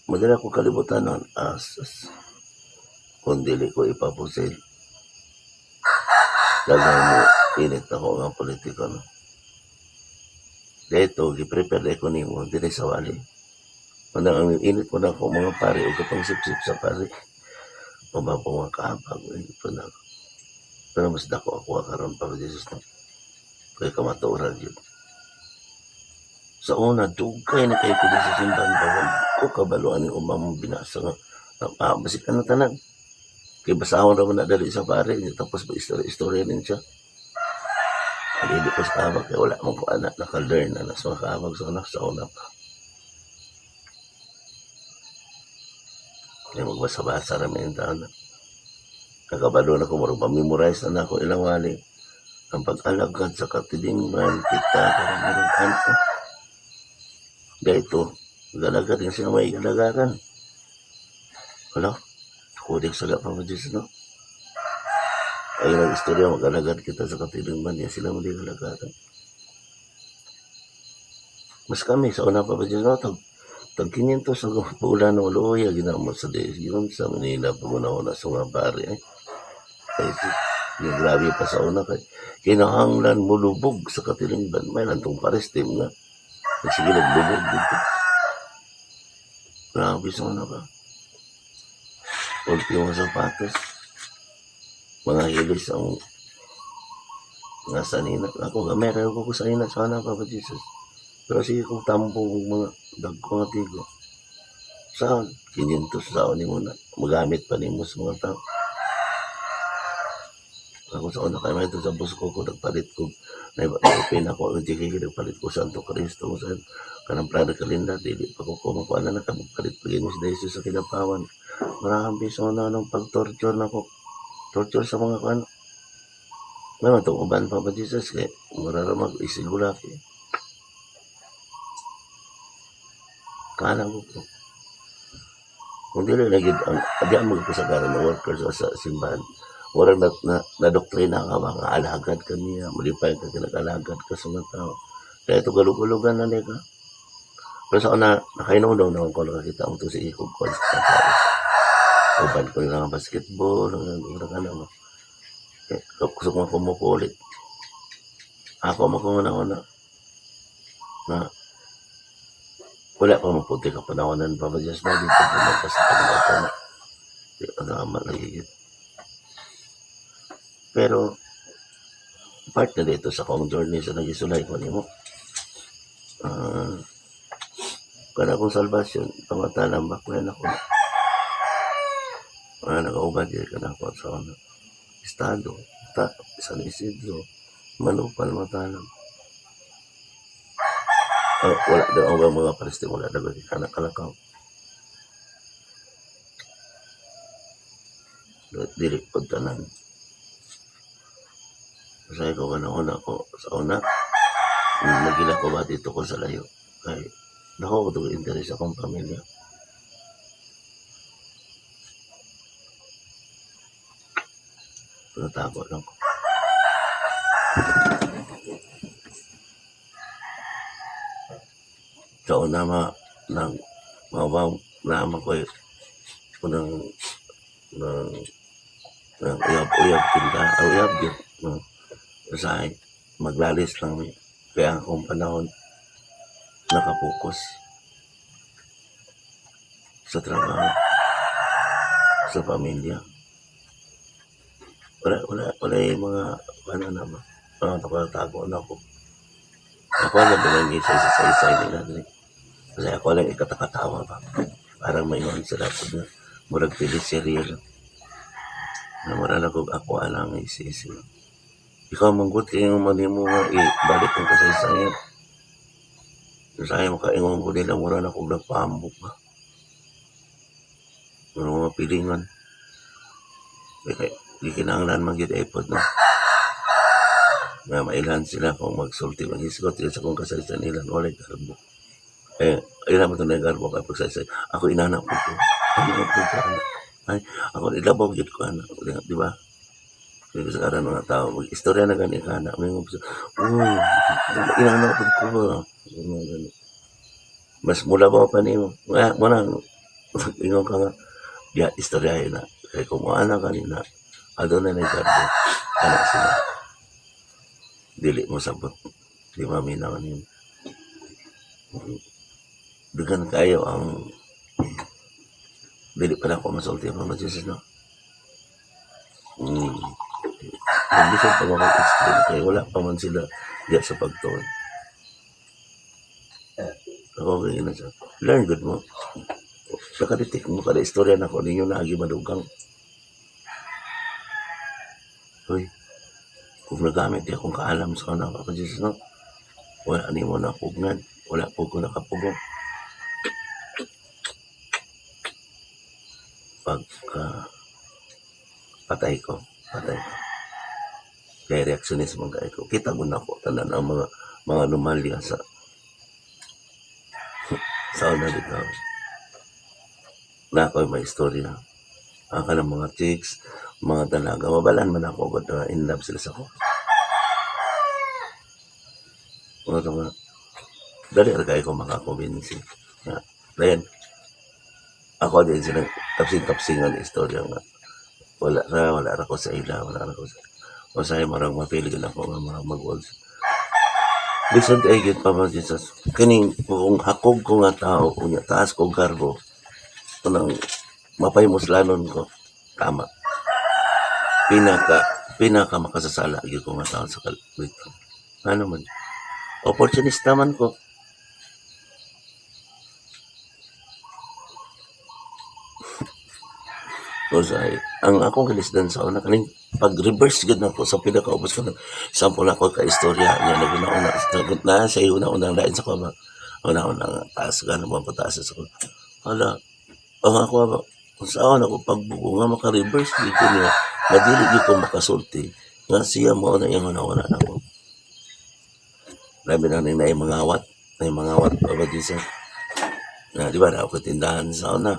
[SPEAKER 1] madala ko kalibutan nun. Asas. Kung dili ko ipapusil. Dagang mo, init ako nga politika no. Dito, giprepare ko nimo dili sa wali. Manang ang init mo na ako mga pare o katong sip-sip sa pare. Pamapang mga kahabag. Init pa na ako. Pero mas dako ako karon para Jesus no. Kaya kamatuoran yun. Sa una, dugay na kayo ko din sa simbahan ba? Wala ko kabaluan yung umang binasa nga. Basik ka na tanan. Kaya basahon naman na dali sa pare. Tapos ba istorya din siya. Halili ko sa kabag. Kaya wala mong ko anak. Naka-learn na na sa mga kabag. Sa anak, sa una pa. Kaya magbasa-basa namin yung taon na. Nakabalo na ko. Marang pamemorize na ako ilang wali. Ang pag-alagad sa katilingban, kita, karang marang ano. Dahito, galagad din sila may galagaran. Wala, kudik sa pa mo Diyos, no? Ay, ang istorya, mag-alagad kita sa katilingban, yan sila mali galagaran. Mas kami, sa una pa ba Diyos, no? Tag 500 sa pula ng luya, ginamo sa Diyos, yun sa Manila, pag una-una sa mga pare, eh. Ay, yung grabe pa sa una, kay kinahanglan mo lubog sa katilingban, may lantong pares team nga. Sige, naglubog dito. Grabe sa una ba? Ultimo sapatos. Mga hilis ang mga sanina. Ako, gamay ko ko sanina sa una, Papa Jesus. Pero sige kung tambo mga dagko nga tigo. Saan? 500 saon nimo na. Magamit pa nimo sa mga tao. Ako sa una kay may sa busko ko nagpalit ko na open ako ang GK, nagpalit ko Santo Cristo sa kanang plano kalinda, dili pa ko kumakuha na nakapagpalit pa gini sa Jesus sa Kidapawan. Marami sa una ng pag-torture na ko, torture sa mga kuan. May itong uban pa ba, Jesus, kay mura ra mag isigulaki kana ko kung dili na gid ang di ang magpasagaran ng workers sa simbahan. Murag na doktrina ka ba nga alagad ka niya, malipay ka, kinag-alagad ka sa mga tao. Kaya ito galug-ulugan na ka. Pero sa una, nakainom na ko nakakita mo to sa ikog ko sa tao. Uban ko nila ang basketball, ang ka na mo. Eh, gusto ko kumukulit. Ako makunguna-una na wala pa maputi ka panahonan pa ba Diyos na dito pa magpasa na. Di pa na lagi. Pero part na dito sa akong journey sa nagisulay ko nimo. Kana akong salvasyon, pamatalan ba ko yan ako. Nakauban din ka na ako sa ano, estado, ta, San Isidro, Manupal, Matalam. Wala daw ang mga palestin, wala daw kana kalakaw. Dili pud tanan. Sa ko kana una ko sa una magila ko ba dito ko sa layo kay dako ko to interes sa akong pamilya. Natago lang ko. Sa una ma nang mawaw naman ko unang ng ng uyab-uyab tinda, ah, uyab gyud no. Usahay maglalis lang mi. Kaya ang akong panahon nakapokus sa trabaho, sa pamilya. Wala, wala, wala yung mga, ano na ba, mga tago na ako. Ako lang binanggi sa isa nila. Dili. Kasi ako lang ikatakatawa ba. Parang maingon sila po na murag teleserye lang. Na mura lang kog ako alang isisi. Ikaw manggut kay yung mali mo nga ibalik ang kasaysayan. Usahay makaingon ko nila mura na kog nagpambok ba. Mura mga pilingan. Kaya di kinahanglan man gyud effort no. Nga mailhan sila kung magsulti maghisgot sa kung kasaysayan nila walay garbo. Eh, ilan mo ito na garbo kay pagsaysay. Ako inana po ko. Ano po ko ana. Ay, ako ilabaw gyud ko ana. Di ba? Di sa karan mga tao, mag-istorya na gani ka na. May mga oh, inana po ko ba? Mga gani. Mas mula ba pa nimo? Nga, muna, ingon ka nga, diya, istoryahin na. Kaya kung ana kanina, aduna na garbo. Ana sila. Dili mo sabot. Di maminaw nimo. Dugan kayo ang dili pa na ako masulti ang mga Jesus, no? Naglisod pa ako explain kaya wala pa man sila diya sa pagtuon. Ako kaya na siya. Learn good mo. Nakaditik mo kada istorya na ko ninyo na agi madugang. Uy, kung nagamit di akong kaalam sa kanang Papa Jesus, no? Wala nimo na pugnan. Wala po ko nakapugong. Pagka patay ko, patay ko. Kaya reaksyonis man kay ko. Kita mo na ko tanan ang mga anomalya sa sa una dito. Na ako may istorya. Ang kanang mga chicks, mga dalaga, mabalan man ako agad na in love sila sa ko. Mga ito nga, dali ra kayo ko makakumbinsi. Nga, dayon, ako din silang tapsing-tapsingan istorya nga. Wala ra ko sa ila, wala ra ko sa Usahay marang mapili na ako nga marang mag Lisod ay gyud pa ba Jesus. Kining kung hakog ko nga tao, unya taas ko garbo. Unang mapay muslanon ko. Tama. Pinaka pinaka makasasala gyud ko nga tao sa kalibutan. Ano man? Opportunista man ko. Usahay ang akong gilisdan sa una kaning pag-reverse gud nako sa pila ka ubos kanang sample ako ka istorya niya naguna-una na sa una-una lain sa ko ba, una-una nga taas ka naman pataas sa ko, hala, ang ako ba kung saan ako pagbugo nga maka-reverse gid ko niya nga dili gyud ko makasulti nga siya mao na iyang una-una nako. Labi na ning naay mangawat, naay mangawat pa ba siya na di ba na ako tindahan sa una.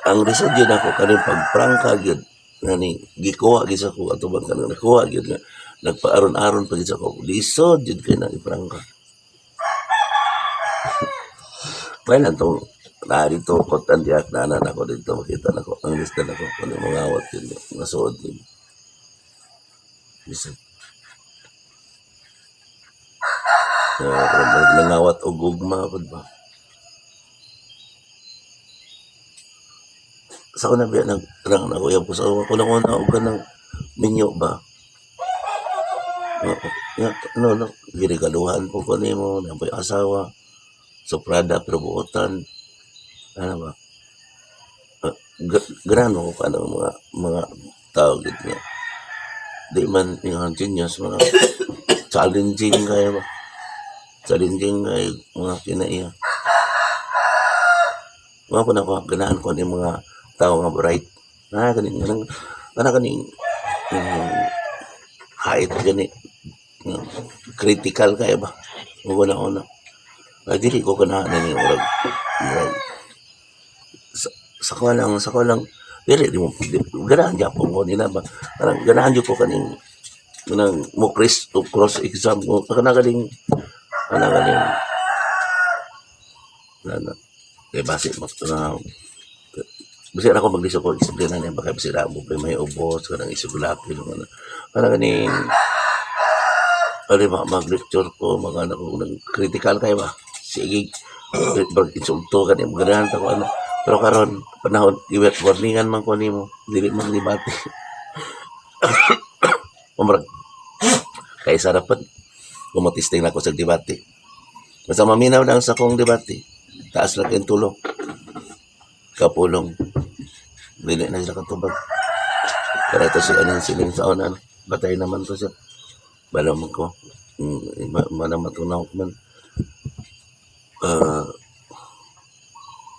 [SPEAKER 1] Ang lisod gyud ako kaning pagprangka gyud ngani gikuha gyud sa ko atubang kanang nakuha gyud nga nagpaaron-aron pa gyud sa ko, lisod gyud kay na iprangka. May lang tong naa dito kot ang diak na nako dito makita nako ang lista nako kung mangawat gyud nga suod gyud. Bisag nangawat og gugma pud ba. Sa una biya nag kanang naguyab ko sa ako na og kanang minyo ba. Nga, no, no, giregaluhan po ko nimo, naa po'y asawa, suprada pero buotan, ano ba? Ganahan ko kanang mga tao gid nga di man yung genius, mga challenging kayo ba? Challenging kayo mga kinaiya. Mga po na ako, ganahan ko ni mga tao nga bright. Na ganing kanang kana ganing height gani critical kayo ba? Ug na una. Ay dili ko ganahan ni murag murag sa ko lang dili di mo di, ganahan gyapon ko nila ba, parang ganahan jud ko kaning kanang mo cross cross exam ko kana ganing kana ganing na kay base mo na basi ako maglisod ko explain na niya baka basi na mo may ubos kanang isuglapi ano kana ganing ano ba mag-lecture ko mga ano ko nang critical kayo ba, sige bag insulto ka niya, ganahan ta ko ano, pero karon panahon giwet warningan man ko nimo, dili man gibati. Umrag kaysa dapat kumatisting na ako sa debate, basta maminaw lang sa akong debate, taas lang kayong tulo kapulong, dili na sila katubag. Pero ito si anong siling sa una, batay naman to siya, balaw man ko mana matunaw ko man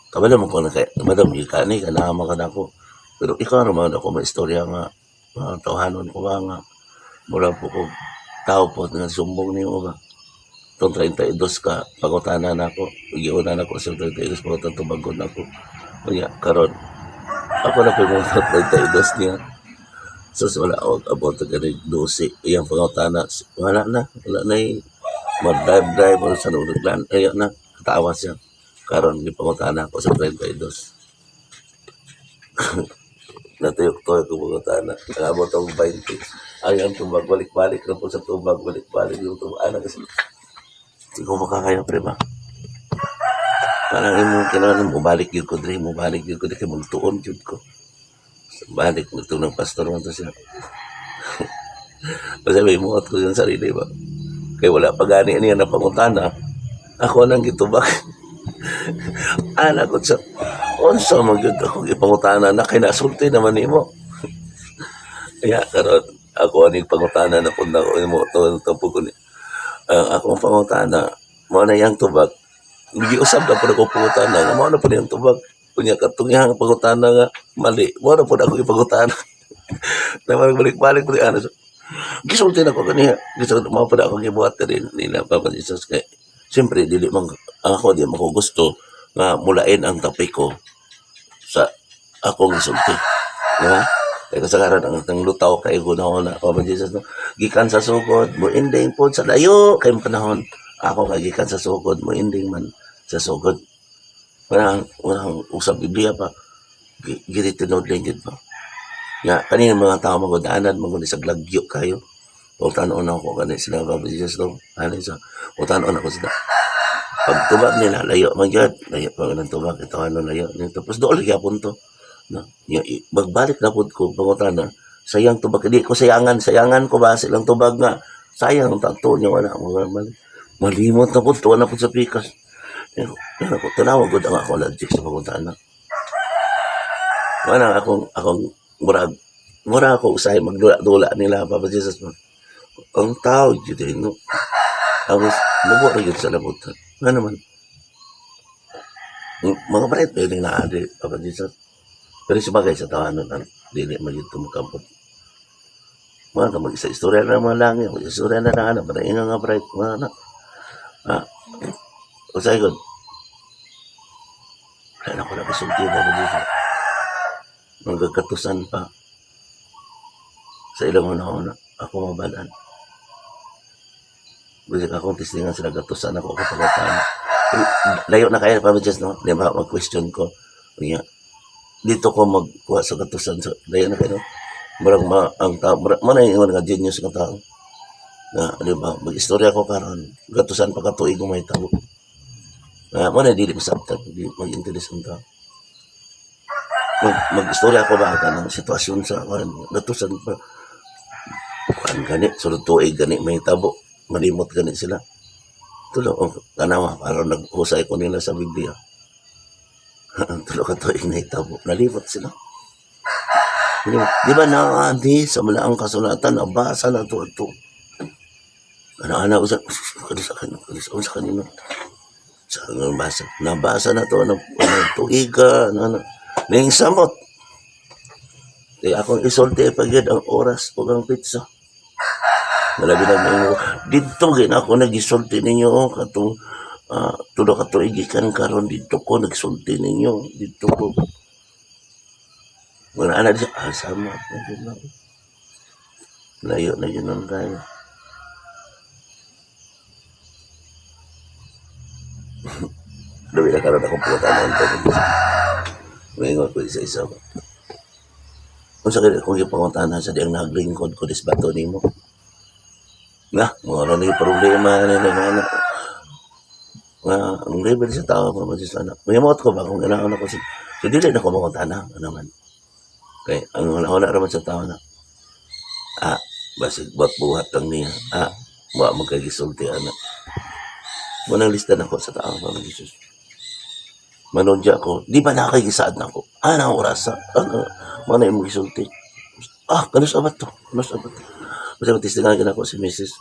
[SPEAKER 1] kabalo man ko na kay madam ka ni kana man ka nako, pero ikaw naman ako may istorya nga mga tawhanon ko ba nga mura po ko tao po nga sumbong nimo ba itong 32 ka pangutana nako, giuna nako sa 32 pangutana, tubagon nako. Unya karon ako na po yung mga 32 niya. Sus, wala ako abot ka rin 12 iyang pangutana, wala na mag-drive drive o sa naglan ayun na katawa siya. Karon di pangutana ako sa 32, natuyok to ko pangutana, abot ang 20 ay ang tubag, balik-balik na po sa tubag, balik-balik yung tubag ana kasi di ko makakaya pre ba. Parang imong kinahanglan mo balik gyud ko diri, mo balik gyud ko diri kay magtuon gyud ko. Balik mo ng pastor man to siya. Kasi may muot ko yung sarili ba. Kay wala pa gani niya na pangutana. Ako nang gitubag. Ana ko sa unsa man gyud ako gipangutana na kay nasulti naman nimo. Kaya karon ako ani pangutana na pud nako nimo to tampo ko ni. Ang akong pangutana mao na iyang tubag. Giusab na pud ako pangutana nga mao na pud iyang tubag. Unya katong iyang pangutana nga mali, mao na pud ako ipangutana. Na balik-balik pud ana. So, gisulti na ko kaniya. Gisulti mao pud ako gibuhat rin nila Papa Jesus kay siyempre dili man ako, di man ko gusto nga mulain ang tapiko sa akong gisulti. Di ba? Kaya kasagaran ang lutaw kay guna na Papa Jesus no. Gikan sa sugod mo ending pod sa layo kay panahon. Ako kay gikan sa sugod mo ending man sa sugod. Walang walang usab Biblia pa. Giri tinuod lang gid ba. Nga kanina mga tao magudaanan magud sa lagyo kayo. O tan-on ako kani sila Papa Jesus no. Ani sa o tan-on ako sila. Pag tubag nila layo man gyud, layo pa ng tubag ito ano layo. Tapos dool gyapon to. No, ya, magbalik na pud ko pangutana, sayang tubag di ko sayangan, sayangan ko ba silang tubag nga sayang ang tato niya, wala mo man malimot na pud tuwa na pud sa pikas. Pero pero ko tanawa gud ang ako logic sa pangutana. Wala akong murag mura ako usahay magdula-dula nila, Papa Jesus man. Ang tao jud eh, no. Ang mubo ra gyud sa labutan. Nga naman. Mga bright pa yun naa di, Papa Jesus. Pero sa bagay sa tawanon, ano, dili man gyud makampot. Mga ka mag-isa istorya na mga langit, mag-istorya na na ano, para inga nga bright, mga anak. Ah, usay ko. Wala na ko na kasulti, Papa Jesus. Magkakatusan pa sa ilang una-una, ako mabalaan. Bisag akong testingan sila, gatusan ako ako pagkatano. Layo na kayo, Papa Jesus, no? Di ba, mag-question ko. Unya, dito ko magkuha sa gatusan. So, layo na kayo, no? Murag ma, ang tao, murag, mana yung nga genius nga tao. Na, di ba, mag-istorya ko karon, gatusan pa katuig ko may tao. Na, mana dili masabtan, di mag-interes ang tao. Mag-istorya ko ba kanang sitwasyon sa kuan, gatusan pa. Kuan gani, sulod tuig gani may tabo, malimot gani sila. Tulo, oh, tanawa, parang naghusay ko nila sa Biblia. Tulo ka tuig na itabo, nalimot sila. Di ba naadi sa balaang kasulatan, nabasa na to ito. Ana-ana ko sa, kano sa kanino, kano sa kanino. Sa nabasa, nabasa na to, ano, tuiga, ano, ano. Ning samot. Kaya akong isulti pa gyud ang oras ug ang petsa. Malabi na mo didto gid ako nagisulti ninyo, oh, katong tulo ka tuig gikan karon, didto ko nagsulti ninyo didto ko. Wala ana siya, ah, sama na gyud na. Layo na gyud ang kayo. Labi na karon akong pangutanon to. Maingon ko isa-isa ba. Unsa kay akong gipangutana sa diyang naglingkod ko disbato nimo? Na, mo na ni problema ni nga na. Nga ang level sa tao mga sana. Mayamot ko ba kung ganahan ako sa so dili na ko mangutana ano man. Kay ang wala raman sa tao na ah basig buhat buhat lang niya. Ah, wa man kay gisulti ana. Mo nang lista nako sa tao mga Jesus. Manudya ko, di ba nakagisaad na ako? Ah, na oras sa, ano, mo na imong gisulti. Ah, kanus abat to, kanus abat to. Basta matistingan ka nako si Mrs.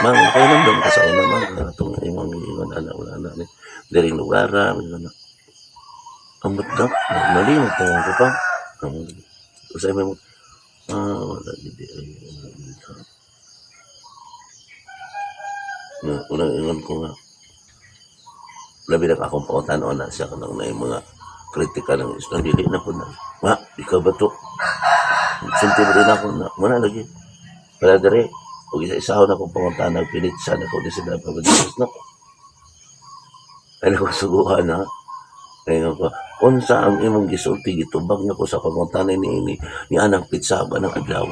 [SPEAKER 1] Ma'am, kayo nandun ka sa una, ma'am. Itong imong ingon, ana, wala na, ni. Diring lugar, ingon na. Amot na, malimot na ko pa. Usay mo, ah, wala, hindi, ay, wala, hindi. Na, unang ingon ko nga, labi na akong pangutana na siya kanang na yung mga kritika ng Islam, dili na po na. Ma, ikaw ba to? Sulti mo rin ako na, muna lagi. Wala dere, ug isa-isahon akong pangutana, pinitsa na ko di sila pa Jesus, no? Ay, ko suguhan ha. Kaya ko, unsa ang imong gisulti, gitubag na ko sa pangutana ni anang pitsa ug anang adlaw.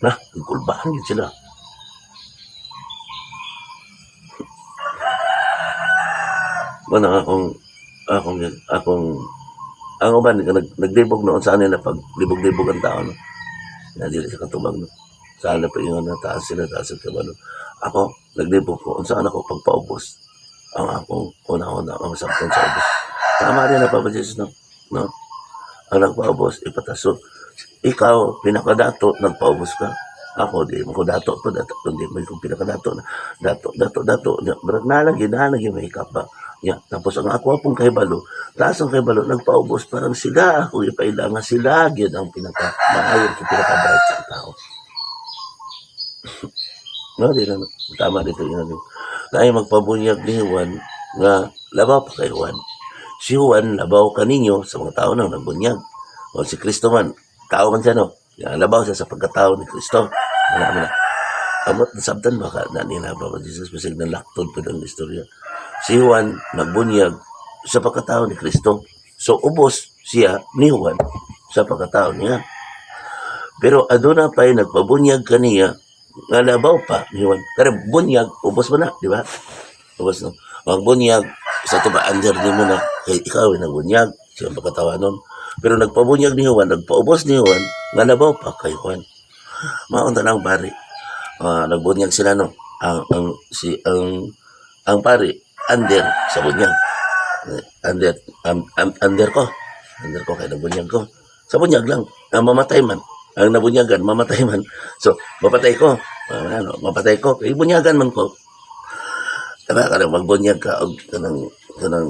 [SPEAKER 1] Na, nagkulbahan gid sila. Mana akong ang uban naglibog noon sa nila pag libog-libog ang tao no. Na dili sa katubag no. Saan na pa ingon na taas sila taas sila kabalo. Ako naglibog ko unsa ako pagpaubos. Ang akong una-una ang masabton sa ubos. Tama rin na Papa Jesus no. No. Ang nagpaubos ipataso. Ikaw pinakadato nagpaubos ka. Ako di mo ko dato to dato kundi mo ko pinakadato na dato dato dato barag nalagi nalagi may kapa. Ya, tapos ang ako pong kahibalo, taas ang kahibalo, nagpaubos parang sila ako ipaila nga sila gyud ang pinaka maayo sa pinaka bright sa tao. No, di na tama dito yun. Na ay magpabunyag ni Juan nga labaw pa kay Juan. Si Juan labaw kaninyo sa mga tao nang nagbunyag. O si Kristo man, tao man siya no. Ya, labaw siya sa pagkatao ni Kristo. Wala man na. Amot nasabtan ba ka na nila ba Jesus bisag nalaktod pa ang istorya. Si Juan nagbunyag sa pagkatao ni Kristo. So ubos siya ni Juan sa pagkatao niya. Pero aduna pa'y nagpabunyag kaniya nga labaw pa ni Juan. Pero bunyag, ubos mo na, di ba? Ubos no. Ang bunyag, sa ito ba, under ni mo na, kay ikaw ay nagbunyag, siya ang pagkatawa nun. Pero nagpabunyag ni Juan, nagpaubos ni Juan, nga labaw pa kay Juan. Maunta na ang pari. Nagbunyag sila no. Ang pari under sa bunyag. Under under ko. Under ko kay nagbunyag ko. Sa bunyag lang. Ang mamatay man. Ang nabunyagan, mamatay man. So, mapatay ko. Ano, mapatay ko. Kay bunyagan man ko. Kana kana magbunyag ka og kanang kanang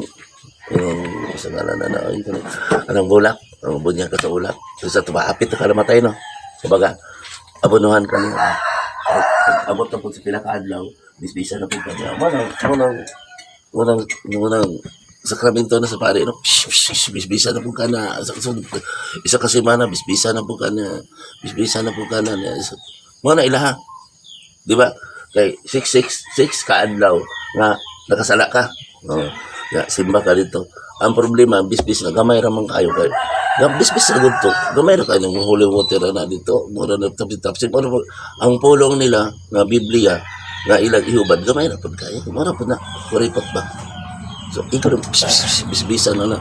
[SPEAKER 1] kanang sa nga na na ay kanang kanang bulak. Ang bunyag ka sa bulak. So, sa tumaapit ka namatay, no. Kumbaga, abonohan ka niya. Abot na po sa pinakaadlaw, bisbisa na po ka niya. Manang, manang, manang, manang, sakramento na sa pare, no? Psh, psh, psh, bisbisa na po ka na. Isa ka semana, bisbisa na po ka na. Bisbisa na po ka na. Mga na ilaha. Di ba? Kay 666 kaadlaw nga nakasala ka. Oh, ya, simba ka dito. Ang problema, bisbis na gamay ra man kayo kay. Bisbis ra gud to. Gamay ra kayo ng holy water na dito. Mura na tapsi-tapsi. Mura ang pulong nila nga Biblia nga ilang ihubad gamay ra pud kayo. Mura pud na kuripot ba. So ikaw rin, bisbisan na na.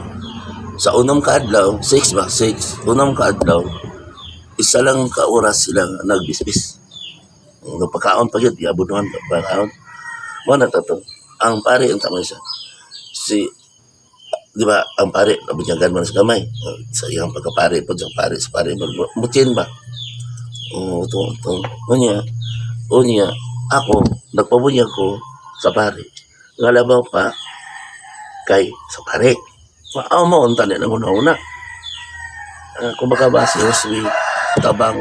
[SPEAKER 1] Sa unang kaadlaw, 6 ba? 6. Unang kaadlaw, isa lang ka oras sila nagbisbis. Nagpakaon pa yun, iabunuhan pagkaon. Mo na to. Ang pare, ang tama siya. Si, di ba, ang pare, nabunyagan mo na sa kamay. Sa iyang pagkapare po, sa pare, sa pare, mutin ba? Oo, ito, ito. Unya, unya, ako, nagpabunyag ko sa pare. Nga labaw pa, kay sa pare. Maaw mo, unta na una-una. Kumbaga ba, si Josue, tabang,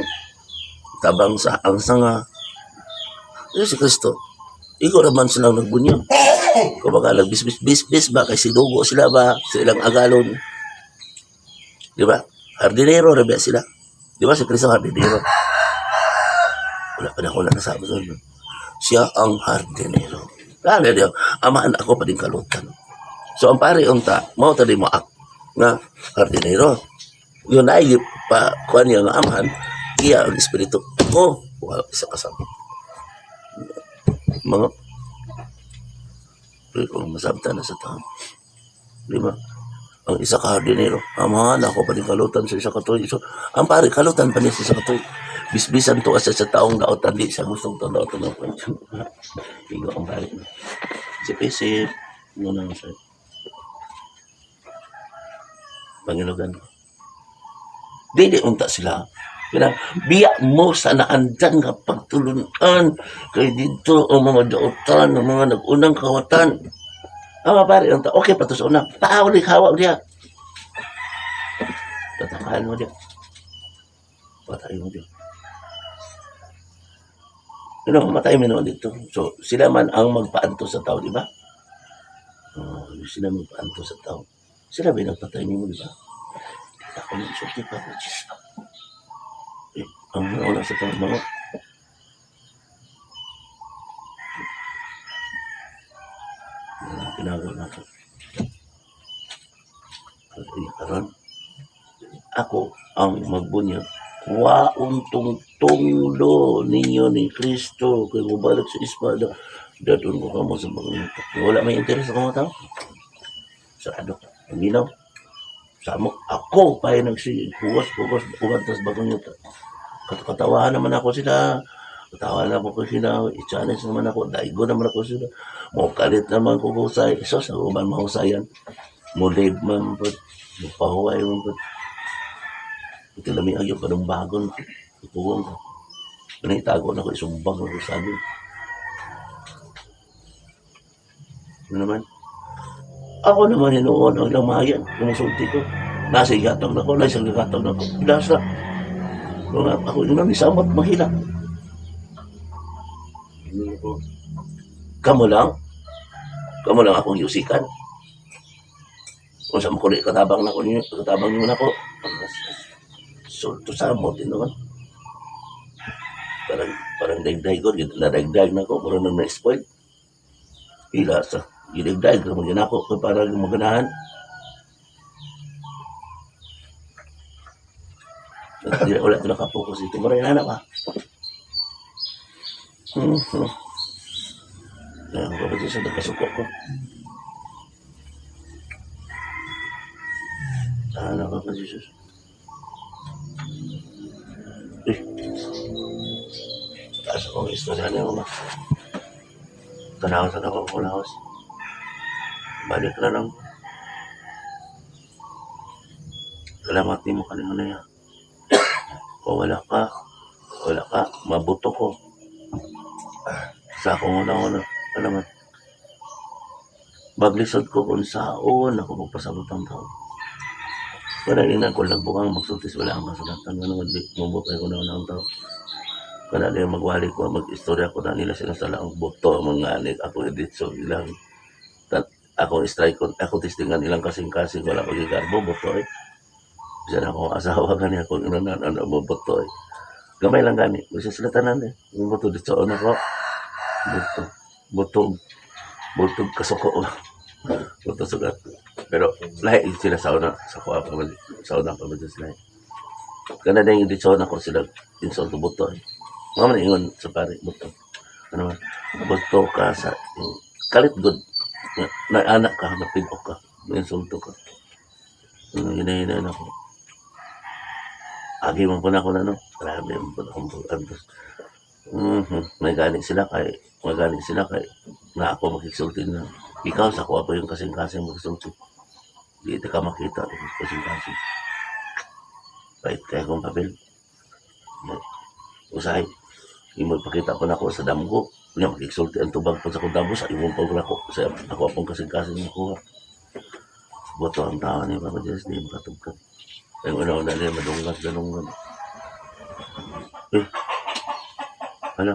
[SPEAKER 1] tabang sa ang sanga. Si Kristo, ikaw naman silang nagbunyag. Kumbaga, nagbisbis-bisbis ba, kay sidugo sila ba, sa ilang agalon. Di ba? Hardinero, rin sila. Di ba si Kristo hardinero? Wala pa na ako na nasabi doon. Siya ang hardinero. Lalo niya, amaan ako pa din kalutan. So ang pare unta, mao tadi mo ak nga hardinero. Yun ay pa kuan niya nga amahan, iya ang espiritu. Oh, wala isa kasama. Mga pero kung masabta na sa tao. Di ba? Ang isa ka hardinero, amahan ako pa din kalutan sa isa ka tuig. So, ang pare, kalutan pa niya sa isa ka tuig. Bisbisan to sa taong daotan, di sa gustong taong daotan. Igo ang pare. Isip-isip, ano na sa Pangilogan. Dili unta sila. Kaya biya mo sa naandan nga pagtulunan kay dito ang mga daotan, ang mga nag-unang kawatan. Ama pare, unta, okay pa to sa una. Paawli hawa diya. Tatakaan mo diya. Patayin mo diya. Pero mamatay mo naman dito. So, sila man ang magpaanto sa tao, di ba? Oh, sila magpaanto sa tao. Sila ba yung nagpatay nimo, di ba? Ako nang sulti pa ako, Diyos. Eh, ang una sa tao, mga ginagawa nato. Karon, ako ang magbunyag. Waon tong tunglo ninyo ni Kristo kay mobalik sa espada. Dadon ko kamo sa mga. Wala may interes sa mga tao. Sarado. Ang ginaw. Samo, ako pa yung nagsige. Huwas, huwas, ugantas bagong yuta. Katawahan naman ako sila. Katawahan ako ko sila. I-challenge naman ako. Daigo naman ako sila. Mokalit naman ko husay. Isos, ako man mahusayan. Mulib man po. Mupahuway man po. Ito lami agyo, panumbagon. Ituwang ko. Ano itago na ko, isumbang na ko sabi. Ano naman? Ako naman hinuon ang lamayan. Kumusulti ko. Nasa igatag na ko, nasa igatag na ko. Nasa. Mga ako yun ang isamot mahila. Kamu lang. Kamu lang akong yusikan. Kung sa makuli, katabang na ko ninyo, katabang ninyo na ko. Sulto sa mo, naman. Parang, parang dagdag ko, nadagdag na ko, parang na na-spoil. Ila sa, gidagdag, mo din ako, para maganahan. Hindi na wala ito nakapokus dito. Maray na ba? Kaya ako ba sa nagkasuko ko? Sana ka pa, Jesus. Eh. Taas akong istorya niya, mama. Tanaw sa ako ko laos. Balik na lang. Salamat nimo kanina niya. Kung wala ka, mabuto ko. Sa akong una-una, salamat. Maglisod ko kung saon ako magpasabot ang tao. Wala ina ko lagbukang magsultis, wala ang kasulatan. Ano man, mabot ay una-una ang tao. Kana niya magwali ko, mag-istorya ko na nila sila sa ang buto, mga anik, ako edit so ilang tat, ako strike ko, ako testingan ilang kasing-kasing, wala ko gigarbo, buto eh. Bisan ako asawa gani ako ina ano mo buto eh. Gamay lang gani, bisa sila tanan eh. Yung buto dito ano ko. Buto. Buto. Buto kasuko. Buto sugat. Pero lahi sila sa una sa kuha pa man sa una pa man sila. Kana na yung dito na ko sila insulto buto eh. Mga man ingon sa pare buto. Ano man buto ka sa kalit good na, na anak ka, napinok ka, may insulto ka. Ano, hinahinaan ako. Agi man po na ako na, no? Grabe man po na akong antos. May gani sila kay, na ako makiksulti na. Ikaw, sa kuha pa yung kasing-kasing magsulti. Di ka makita, kasing-kasing. Kahit kaya kong papel. Usahay, imo ipakita pa nako sa damgo. Nya makiksulti ang tubag pa sa kong damgo sa imong pag nako sa ako akong kasing-kasing nakuha. Boto ang tao ni Papa Diyos, di makatugkad. Ay, una-una niya, madunggas, dalunggan. Eh, ano?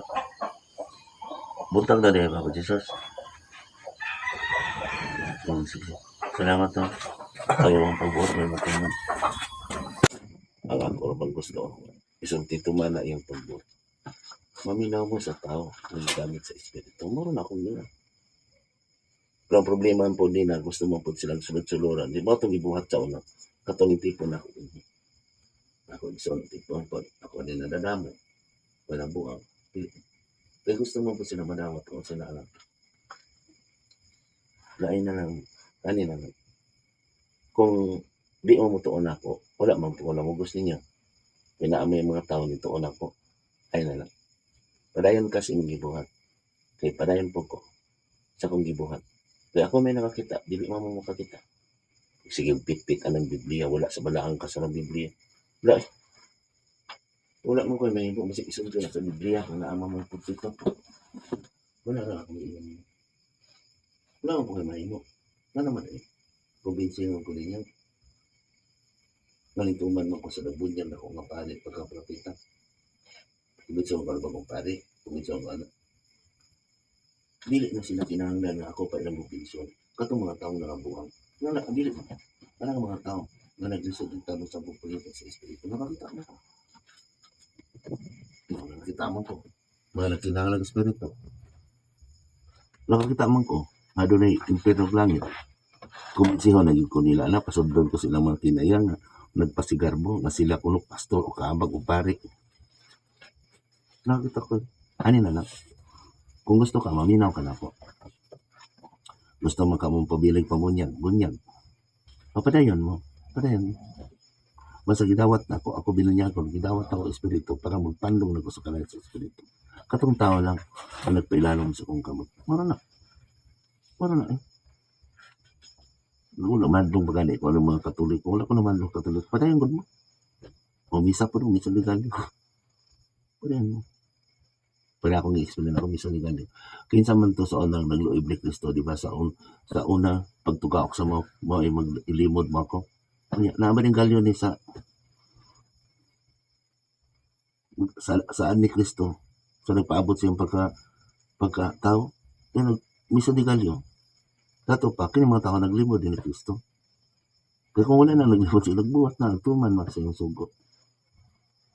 [SPEAKER 1] Buntag na niya, Papa Jesus. Sige. Salamat to. Ang imong pagbuot may matuman.
[SPEAKER 2] Ang ako ra bang gusto, isulti man na iyang pagbuot. Maminaw mo sa tao nga gamit sa espiritu. Muro na akong nila. Pero ang problema po nila, gusto mo po silang sulod-suluran. Di ba itong ibuhat sa una? Katong tipo na ako. Ako igsoon tipo po. Ako din nadadamo. Wala buang. Kaya gusto mo po sila madawat kung sila alam. Lain na lang. Ani na lang. Kung di mo mutuon ako, wala man po na mo gusto ninyo. Pinaamay ang mga tao nito ako. Ay na lang. Padayon kasi imong gibuhat. Kay padayon po ko sa akong gibuhat. Kaya ako may nakakita, dili man mo makakita. Sige, pit-pit ang Biblia, wala sa balaang ka sa Biblia. Wala eh. Wala mo ko may mahimo, masig isulti na sa Biblia kung naama mo pulpito. Wala ra akong iyon. Wala mo ko mahimo. Nga naman eh. Kumbinsihan ko ninyo. Nalintuman man ko sa nagbunyan ako nga pari pagka-propeta. Kumbinsihan ko ba kong pari? Kumbinsihan ko ano? Dili na sila kinahanglan nga ako pa ilang kumbinsiyon. Katong mga taong nakabuang. Nga na, dili. Kanang mga tao nga naglisod ng tanong sa pagpalitan sa espiritu. Nakakita mo ko. Nakakita mo ko. Mga nagkinahanglan ng espiritu. Nakakita man ko. Nga doon ay impyerno ng langit. Kumbinsihan na yun ko nila na pasundon ko silang mga kinaya nga nagpasigarbo nga sila kuno pastor o kaabag o pari. Nakakita ko. Ani na lang. Kung gusto ka, maminaw ka na po. Gusto mo ka mong pabilig pamunyag, bunyag. Papadayon mo. Padayon mo. Basta gidawat na ako, ako binunyagon, gidawat ako espiritu para magpandong na ko sa kanila sa espiritu. Katong tao lang ang nagpailalom sa kong kamot. Mara na. Mara na eh. Wala madlong ba gani ko anong mga Katoliko. Wala ko naman Katoliko. Padayon gud mo. O misa po misa legal. Padayon mo. Para akong i-explain ako misa legal. Kinsa man to sa unang nagluib ni Kristo, di ba? Sa una pagtugaok sa mo, mo ay mag-ilimod mo ako. Nya, naa ba ning galyon ni sa saan ni Kristo sa nagpaabot siyang pagka pagka tao yan misa di galyo kato pa kini mga tao naglimod din ni Kristo. Kaya kung wala na naglimod siya, nagbuhat na tuman man sa iyong sugo.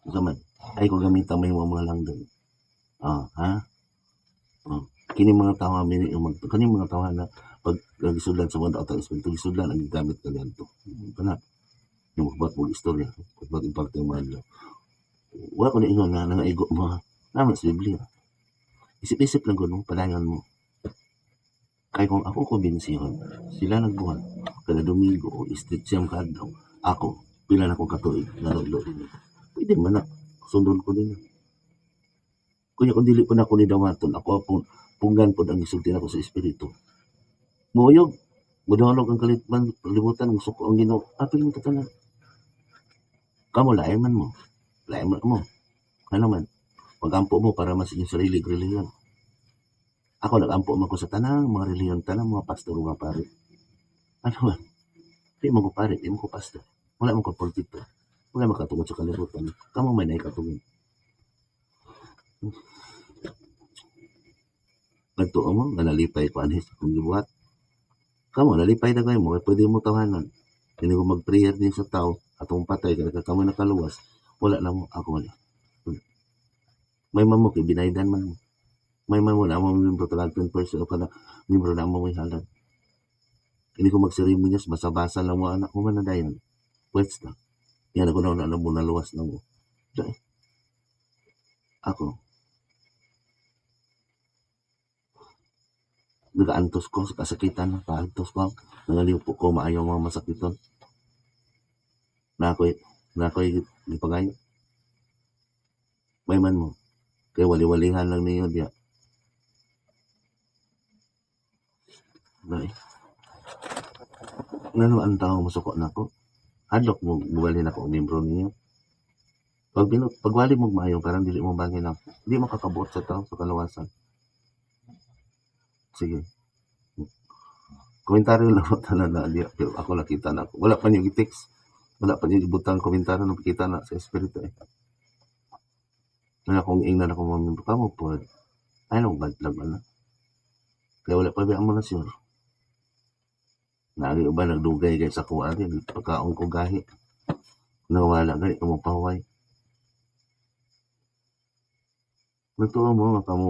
[SPEAKER 2] Unsa man ay ko gamitan may mga langdon. Ah, ha? Oh. Kini mga tao mini mag kini mga tao na pag gisudlan sa mga daot espiritu, gisudlan ang gigamit kaniadto. Kana yung magbuhat mo istorya, magbuhat imparte ang mga adlaw. Wala ko niingon nga nangaigo mo. Naman sa Biblia. Isip-isip lang ko nung padayon mo. Kay kung ako kumbinsihan, sila nagbuhat kada Domingo o street siyam kaadlaw. Ako, pila na akong katuig nga naglo din. Pwede man na sundon ko ninyo. Kunya kung dili pa na ako ni dawaton, ako akong punggan pod ang gisulti nako sa espiritu. Mouyog, mudolog ang kalibutan, musuko ang Ginoo. Apil mo tanan.
[SPEAKER 1] Kamo lain man mo. Lain man mo. Ano man? Magampo mo para mas inyong sarili relihiyon. Ako nagampo man ko sa tanang mga relihiyon, tanang mga pastor, mga pare. Ano man? Di mo ko pare, di mo ko pastor. Wala mo ko pulpito. Wala mo katungod sa kalibutan. Kamo may naikatungod. Nagtuo mo, nga nalipay ko anhi sa akong gibuhat. Kamo, nalipay na kayo mo, kaya pwede mo tawanan. Hindi ko mag-prayer din sa tao, atong patay, kaya kamo nakaluwas, wala na mo, ako wala. Wala. May man mo, kay binaydan man mo. May man mo, na mo membro talag 10% o kada membro na mo may halad. Hindi ko magseremonyas, basa-basa lang mo, anak ko man na dayon. Pwede na. Yan ako na na mo naluwas na mo. Dahil, ako, nagaantos ko sa kasakitan, kaantos ko, nangaliw po ko, maayo mga masakiton. Na ako'y gipangayo. May man mo. Kaya wali-walihan lang ninyo diya. Dahil, ngano ang tao masuko na ako? Hadlok mo, mubalhin ako ang membro ninyo. Pag pagwali mo maayo, parang dili mo bagay na, di mo kakabuot sa tao sa kaluwasan. Sige. Komentaryo lang mo tanan na diya, pero ako nakita na ako. Wala pa niyo gi-text. Wala pa niyo gibutang komentaryo nung pakita na sa espiritu eh. Nga kung ingnan ako mga membro, kamo po, ay nung bad lang na. Kaya wala pa ba mo na sure. Naagi ba nagdugay kay sa kuha rin, pagkaon ko gahi. Nawala gani kamo pahuway. Nagtuo mo nga kamo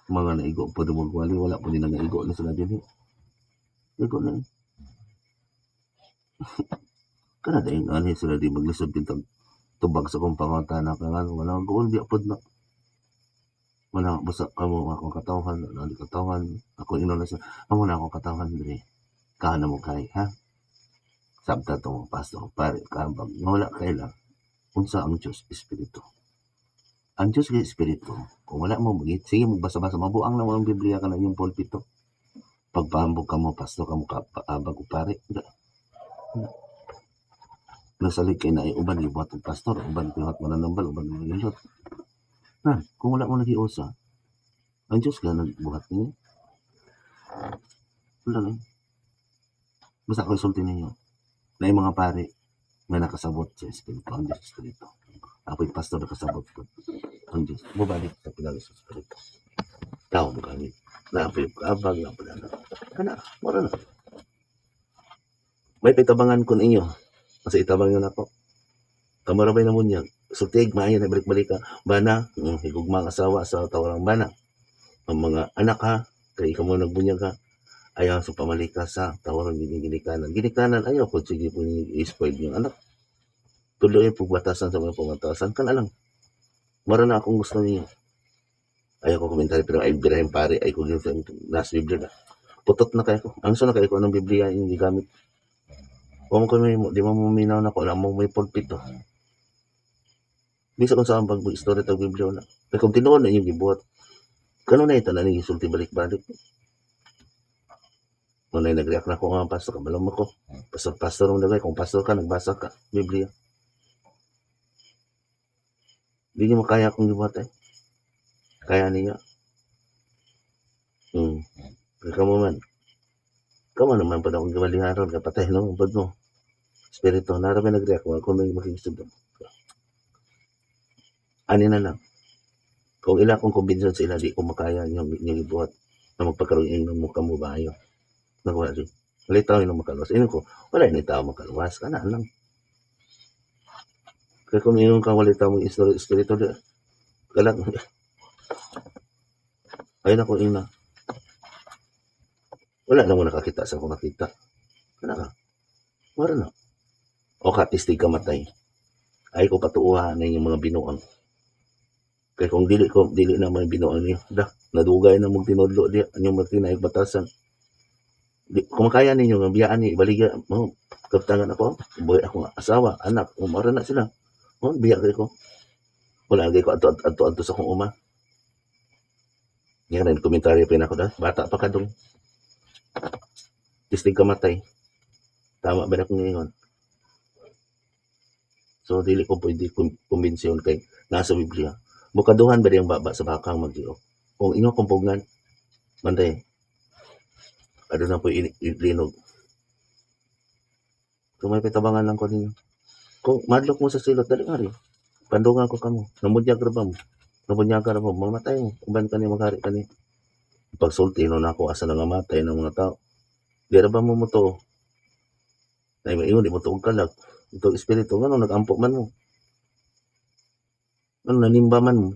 [SPEAKER 1] mga naigo po na magwali, wala po nila naigo na sila din eh. Igo na eh. Kana dahil anhi sila di maglisod bintag tubag sa kong pangutana ka nga, wala akong di apod na. Wala, basta kamo akong katawhan, wala akong katawhan, ako ino na siya, amo na akong katawhan diri. Kaha na mo kay, ha? Sabta tong pastor, pare, kambag, wala kay lang. Unsa ang Diyos Espiritu? Ang Diyos kay Espiritu, kung wala mo, sige, magbasa-basa, mabuang lang ang Biblia ka na inyong pulpito. Pagpahambog ka mo, pastor ka mo, kaabag o pare. Wala. Nasalig kay na, uban, ibuhat og pastor, uban, ibuhat mananambal, uban, mananambal. Na, kung wala mo nagiusa, ang Diyos ka nagbuhat niyo. Wala lang. Basta ako isulti ninyo, na yung mga pare, may nakasabot sa Espiritu, ang Diyos Espiritu. Ako'y pastor nakasabot ko. Ang Diyos, mubalik sa pinag sa Espiritu. Tao mo kami. Naapoy kaabag, naapoy na. Kana, mura na. May pitabangan ko ninyo. Kasi itabang yun ako. Kamarabay na mo niya. Sultig, maayo na balik-balik ka. Bana, higugma ang asawa sa tawarang bana. Ang mga anak ha, kay ikaw mo nagbunyag ha. Ayaw sa pamalika sa tawarang ginikanan. Ginikanan, ayaw ko sige po i-spoil yung anak. Tuloy po batasan sa mga pamatasan. Kana lang. Mara na akong gusto niyo. Ayaw ko komentaryo pero ay birahin pare ay kung yung nasa Biblia na. Putot na kayo ko. Ang na kayo ko anong Biblia yung gigamit. Huwag mo ko may, di mo minaw na ko, alam mo may pulpito. Bisa kung saan pag-story tag Biblia na. Pero kung tinuod na yung gibuhat, kano na ito na nang isulti balik-balik. Muna nag-react na ako nga, pastor, kabalong ako. Pastor, pastor mo nagay. Kung pastor ka, nagbasa ka, Biblia. Hindi niyo makaya akong gibuhat eh. Kaya niya. Kaya mo man. Kamo naman pa akong gawaliharon, kapatay no, bad mo. Espiritu, narami nag-react, wala ko may makikisundo. Ani na lang. Kung ila akong kumbinsan sa ila, di ko makaya inyong ibuhat na magpagkaroon inyong mukha mo ba ayo. Nakuha di. Wala tao inyong makaluwas. Inyo ko, wala ini tao makaluwas. Kana lang. Kaya kung inyong ka wala tao mong espiritu, di. Kalang. Ayun ako ina. Wala na mo nakakita sa akong nakita. Kana ka. Wala na. O katistig ka matay. Ay ko patuuhan na inyong mga binuang. Kaya kung dili ko, dili na may binuang niyo. Da, nadugay na mong tinudlo diya. Inyong matinaig batasan. Di, kung makaya ninyo, nga biyaan ni, ibaligya, mo, kaptangan ako, boy ako nga, asawa, anak, umara na sila. Oh, biya kayo ko. Wala kayo ko, ato, ato, ato sa akong uma. Yan rin, komentaryo pa ako da. Bata pa ka dong. Tistig ka matay. Tama ba na akong ngayon?
[SPEAKER 2] So dili ko pwede kumbinsiyon kay nasa Biblia. Bukaduhan ba diyang baba sa bakang magdiok? Kung inyo kong pugnan, bantay. Aduna po linog. Kung may pitabangan lang ko ninyo. Kung madlok mo sa silot, dali nga rin. Pandungan ko kamo. Namunyag ra ba mo? Nabunyag ra ba mo? Mamatay mo. Uban ka ni, maghari ka ni. Pagsulti no nako asa na nga matay ng mga tao. Di ra ba mo mo to? Ay, maingon, di mo tuog kalag. Ito espiritu, ngano nagampo man mo? Ano nanimba man mo?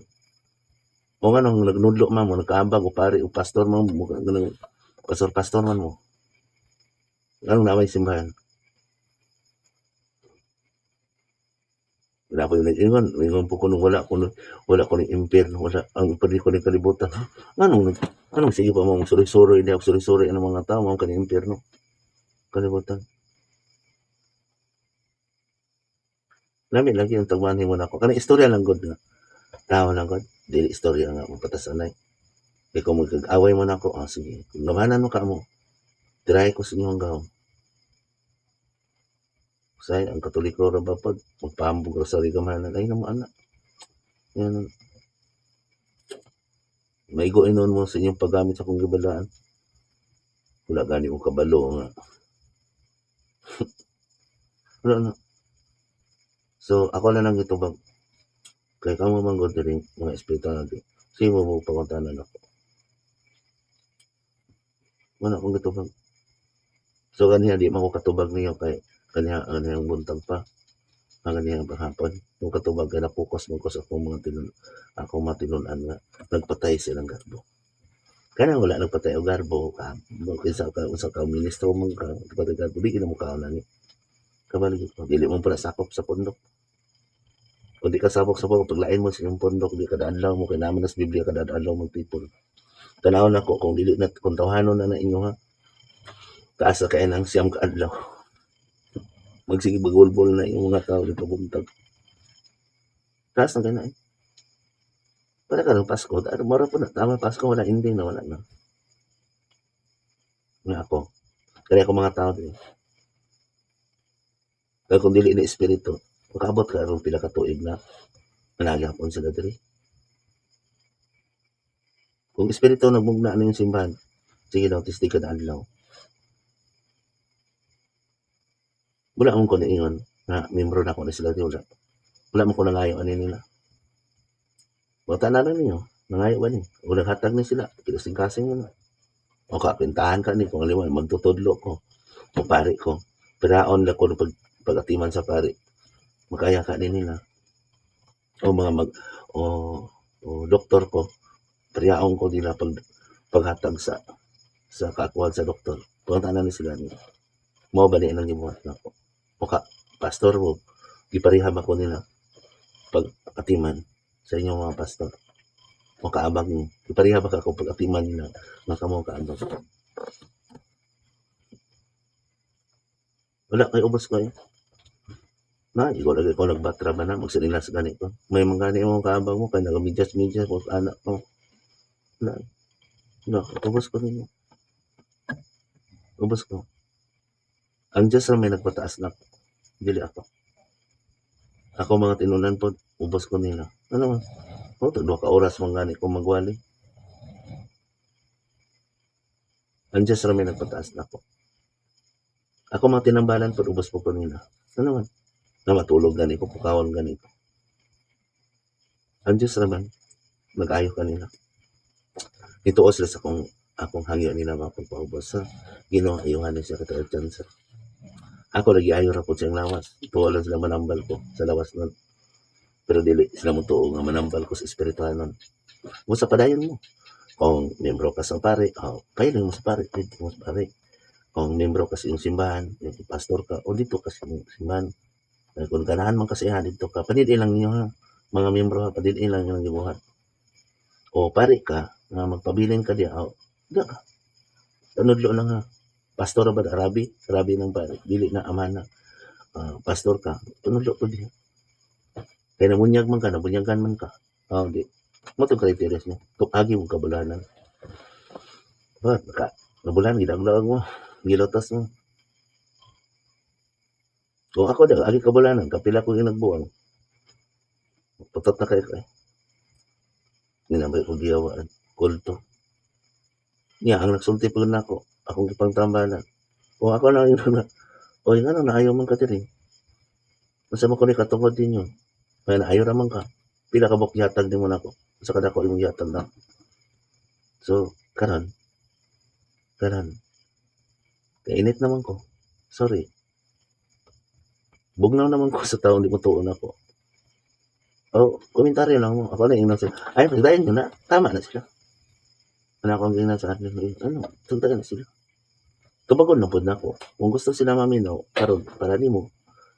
[SPEAKER 2] O nga nung nagnudlo man mo, nagkaambag o pari o pastor man mo, ganun, pastor-pastor man mo. Anong naway simbahan? Wala po yung nag-ingon. Ingon po ko nung wala ko ng impyerno, wala ang impyerno ko ng kalibutan. Anong, anong sige pa mo, suroy-suroy niya, suroy-suroy ang mga tao, mga kaning impyerno, kalibutan. Lami lagi ang tagmanin mo na ako. Kanang istorya lang god nga. Tao lang god. Dili istorya nga mapatasanay. Kaya kung magkag-away mo na ako, ah, sige. Kung gamanan mo ka mo, tirahe ko sa inyong gahom. Say, ang Katoliko ra ba pag magpaambog ra sa gamanan, ay namo anak. Yan. Maigo inon mo sa inyong paggamit sa akong gibalaan. Wala gani ko kabalo nga. Wala na. So, ako na lang gitubag. Kay kamo man gud diri mga espiritu natin. Sige mo mo panguntanan ako. Wala akong gitubag. So kaniya di man ko katubag niyo kay kaniya ang buntag pa. Ang kaniya hapon. Kung katubag kay napokus mo ko sa akong mga tinun, akong matinun-an nga nagpatay silang garbo. Kana wala nagpatay og garbo ka, kinsa ka usa ka ministro man ka, nagpatay garbo di gid mo kaon ani. Kabalo gyud ko, dili mo pala sakop sa pundok. Kung di ka sakop sa pundok, paglain mo sa inyong pundok, di kada adlaw mo kay naman sa Biblia kada adlaw magtipon. Tan-awon nako kung dili na kung tawhanon na na inyo ha. Taas na kay nang 9 ka adlaw. Magsige bagulbol na inyong mga tao dito buntag. Taas na kay na eh. Para ka ng Pasko, mara po na, tama Pasko, wala ending na, wala na. Nga ako. Kaya ako mga tao din. Kaya kung dili ni espiritu, makaabot ka aron pila ka tuig na managapon sila diri. Kung espiritu nagmugna na yung simbahan, sige daw, tisti ka na adlaw. Wala mong ko niingon na membro na ako na sila di wala. Wala mo ko nangayo ani nila. Bata na lang ninyo, nangayo ba ni? O naghatag ni sila, kilasing-kasing mo na. O kapintahan ka ni, kung aliwan, magtutudlo ko, o pari ko. Piraon na ko pag-atiman sa pari. Makaya ka din nila. O mga mag, o, o doktor ko, piraon ko nila paghatag sa kakuan sa doktor. Punta na ni sila ni. Mao ba ni ang gibuhat nako? O ka, pastor mo, giparehab ako nila pag-atiman sa inyong mga pastor. O kaabag mo. Giparehab ako pag-atiman nila. Maka mo kaabag. Wala kay ubos kayo. Na, ikaw lagi ko nagbatra ba na, magsalila sa ganito. May mga gani mo kaabag mo, kaya nagamidyas-midyas mo sa anak mo. Wala. Wala, ubos ko ninyo. Ubos ko. Ang Diyos ra may nagpataas na. Dili ako. Ako mga tinunan po, ubos ko nila. Ano man? O, 2 ka oras man gani ko magwali. Ang Diyos ra may nagpataas na ako. Ako mga tinambalan po, ubos po ko nila. Ano man? Na matulog gani ko, pukawon gani ko. Ang Diyos ra man, nag-ayo kanila. Ituos sila sa akong hangyo nila mapagpaubos sa Ginoo, ayuhan ni siya katawad cancer. Ako lagi ayo ra po siyang lawas. Tuo lang sila manambal ko sa lawas nun. Pero dili sila mo tuo nga manambal ko sa espiritual nun. Mo sa padayon mo. Kung membro ka sa pare, oh, pailing mo sa pare, dito mo sa pare. Kung membro ka sa iyong simbahan, yung pastor ka, o dito ka sa iyong simbahan. Kung ganahan man kasi ha, dito ka. Panidin lang ninyo ha, mga membro ha, panidin lang ninyo ang gibuhat. O pare ka, nga magpabilin ka diya, o, diya ka. Tanudlo lang ha. Pastor ba, rabi? Rabi ng pare. Dili na amana. Pastor ka, tanudlo to diya. Kaya nabunyag man ka, nabunyagan man ka. O, di. Mo itong criteria niya. Tupagi mong kabulanan. Ba, naka, nabulan, gidaglag mo. Gilotas mo. Kung ako daw, agi kabulanan, kapila ko yung nagbuang. Putot na kayo ko eh. Hindi na ba ko giyawaan. Kulto. Niya, ang nagsulti po na ako, akong gipangtambalan. Kung ako na yun na, oy, nga nang naayaw man ka diri. Unsa man ko ni katungod ninyo? Kaya naayo ra man ka. Pila ka buok gihatag nimo nako. Usa ka dako imong gihatag nako. So, karon, karon, kainit naman ko. Sorry. Bugnaw naman ko sa taong di mo tuon ako. Oh, komentaryo lang mo. Ako na ingnan sila. Ay, pagdayon nyo na. Tama na sila. Ano akong ingnan sa akin? Ano, tugtagan na sila. Tubagon na pud na ako. Kung gusto sila maminaw, karon para nimo,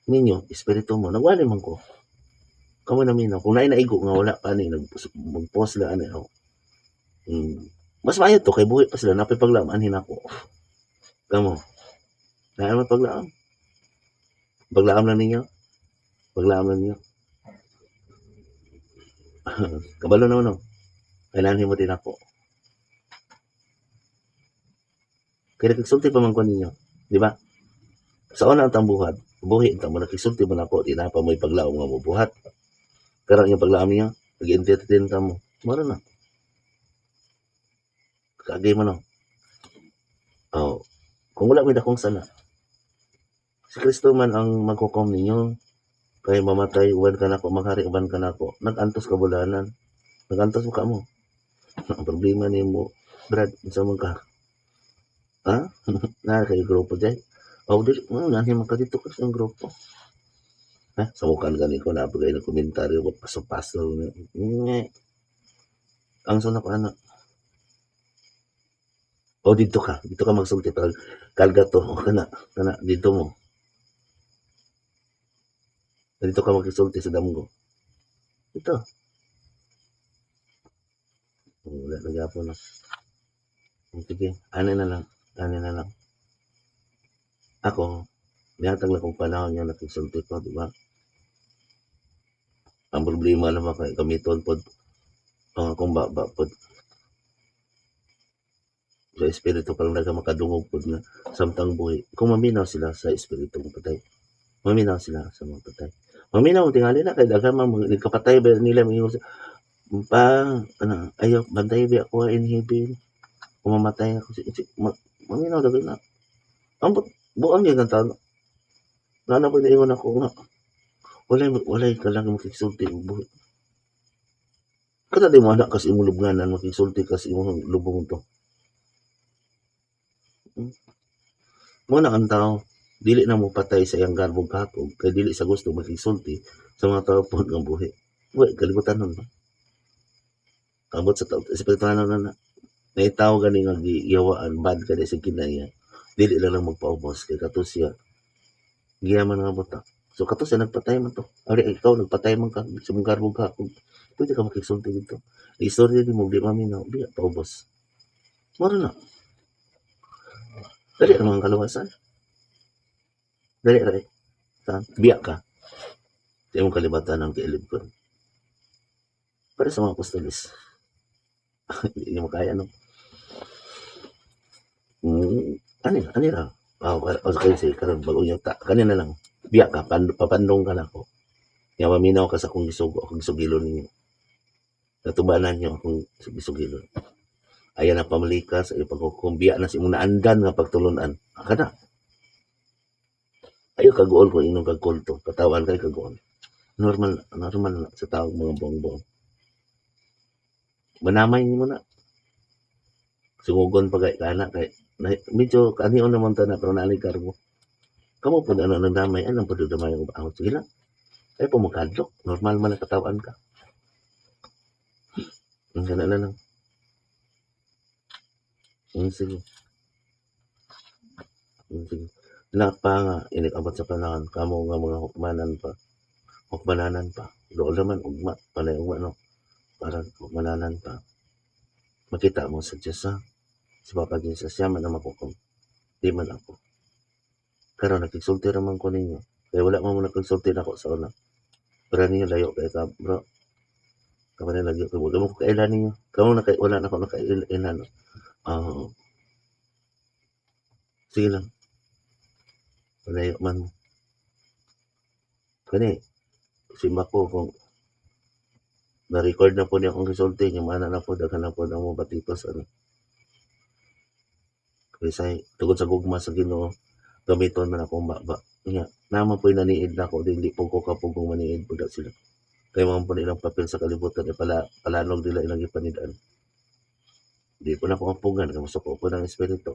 [SPEAKER 2] ninyo, espiritu mo, nagwali man ko. Kamo na minaw. Kung naay naigo nga wala pa ni, mag-post la ani ako. Mas maayo to, kay buhi pa sila, napay paglaom, anhin ako. Kamo. Naay man paglaom. Paglaom lang ninyo. Paglaom lang ninyo. Kabalo na no. Kailangan mo din ako. Kaya nagsulti pa man ko ninyo. Di ba? Sa una ang tambuhat, buhi ang tambuhat, nagsulti man ako, di na pa mo'y paglaom nga mobuhat. Karon yung paglaom niyo, nag-entertain ta mo. Mara na. Kagay mo no. Oh, kung wala may dakong sala, si Kristo man ang maghukom ninyo. Kay mamatay, uban ka nako, maghari, uban ka nako. Nag-antos ka bulanan. Nag-antos mo ka mo. Ang problema nimo, Brad, unsa man ka? Ha? Naa kay grupo dyan? Oh, di, ano, nanhi man ka dito ka sa grupo. Ha? Sa mukhaan gani ko, napagay ng komentaryo, paso-paso. Nge. Ang sana ko, anak. O, dito ka. Dito ka magsulti. Kalga to. O, kana. Kana. Dito mo. Dito ka magsulti sa damgo. Dito. Wala na gapon na. Sige. Ano na lang. Ano na lang. Ako, nihatag na kong panahon nga nakisulti ko, di ba? Ang problema naman kay gamiton pod ang akong baba pod sa espiritu parang naga makadungog pod nga samtang buhi. Kung maminaw sila sa espiritu ng patay. Maminaw sila sa mga patay. Maminaw tingali na kay daghan man nagkapatay ba nila mingon sa pa ano ayo bantay ba ako in heaven. Kung mamatay ako si, maminaw daghan na. Ang buang gyud ang tao. Nana po ingon ako nga walay ka lang makigsulti og buhi. Kada di mo anak kas imong lubnganan makigsulti kas imong lubong to. Mo na ang tao dili na mo patay sa iyang garbong kahakog kay dili sa gusto makigsulti sa mga tao pod nga buhi. Wa kalibutan nun ba? Abot sa tao espirituhanon na na. May tao gani nga giyawaan bad kani sa kinaya. Dili lang lang magpaubos kay kato siya. Giyaman nga buta. So kato siya nagpatay man to. Ari ikaw nagpatay man ka sa mong garbong kahakog. Pwede ka makigsulti dito. Istorya di mo di maminaw, di paubos. Moro na. Dali ra mga kaluwasan. Dali ra eh. Sa biya ka. Sa imong kalibatan ang kiilib ko. Para sa mga apostoles. Hindi mo kaya, no? Ani, ani ra. Oh, o kayo sige, karon bago niyo ta. Kanina lang. Biya ka, papandong ka na ako. Nga maminaw ka sa akong gisugo, akong gisugilon ninyo. Natubanan niyo akong gisugilon. Ayan ang pamalikas, ay paghukom, biya na si imong naandan nga pagtulunan. Aka na. Ayo kaguol ko inong kagkulto. Katawan kay kaguol. Normal, normal na sa tao mga buong-buong. Manamay nimo na. Sungugon pa kay kana kay na, medyo kanion naman ta na pero naali karbo. Kamo po na nang damay, anong po damay ang baawat. Sige lang. Ay po magkadlok. Normal man ang katawan ka. Ang gana na lang. Sige. Sige. Na pa nga, inikabot sa panahon, kamo nga mga hukmanan pa. Hukmananan pa. Doon naman, ugma. Panay ugma, no? Parang hukmananan pa. Makita mo sa Diyos, ha? Si Papa Jesus, siya man ang makukom. Di man ako. Pero nakigsulti raman ko ninyo. Kaya wala man mo nakigsulti na ako sa una. Pero ninyo layo kay ka, bro. Kamo na lagi ko. Wala mo ko kailan ninyo. Kamo na kay wala na ako nakailan. Sige lang. Layo man mo. Kani, simba ko kung na-record na po niya akong gisulti, yung mana na po, daghan na po na mo batikos, ano. Kaysa, tungod sa gugma sa Ginoo, gamiton man akong baba. Nga, naman po'y naniid na ako, dili po ko kapugong maniid po na sila. Kaya mga po nilang papel sa kalibutan, e pala, palanog nila ilang ipanidaan. Di po na ako kapugan, kamusuko po ng espiritu.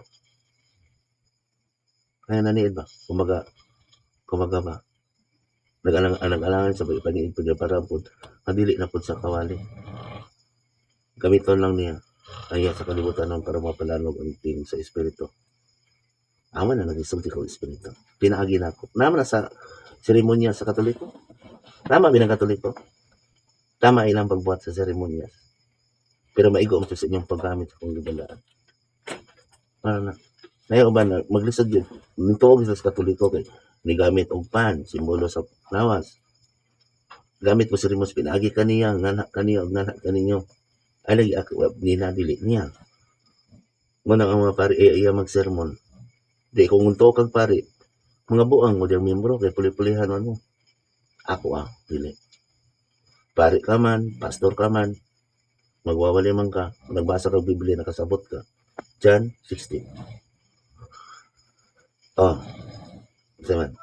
[SPEAKER 2] Kaya naniid ba? Kumbaga, kumbaga ba? Nag-alang, nag-alangan sa paniid po niya para po, madili na po sa kawali. Gamiton lang niya ang iya sa kalibutan nun para mapalanog ang team sa espiritu. Ama na nagisulti ko espiritu. Pinaagi na ako. Nama na sa seremonya sa Katoliko. Tama bilang Katoliko. Tama ilang pagbuhat sa seremonyas. Pero maigo mo sa inyong paggamit sa kong gibalaan. Para na. Ngayon ba na maglisod yun? Nituog sa Katoliko kay nigamit og pan, simbolo sa lawas. Gamit mo seremonyas, pinaagi kaniya, ngana kaniya, ug ngana kaninyo. Ay lagi ako nina dili niya. Muna ang mga pari iya magsermon. Di kung unto kag pari, mga buang mo diyang membro kay puli-pulihan ano. Ako ah, dili. Pari ka man, pastor ka man, magwawali man ka, nagbasa ka Biblia, nakasabot ka. John 16. Oh, sa man.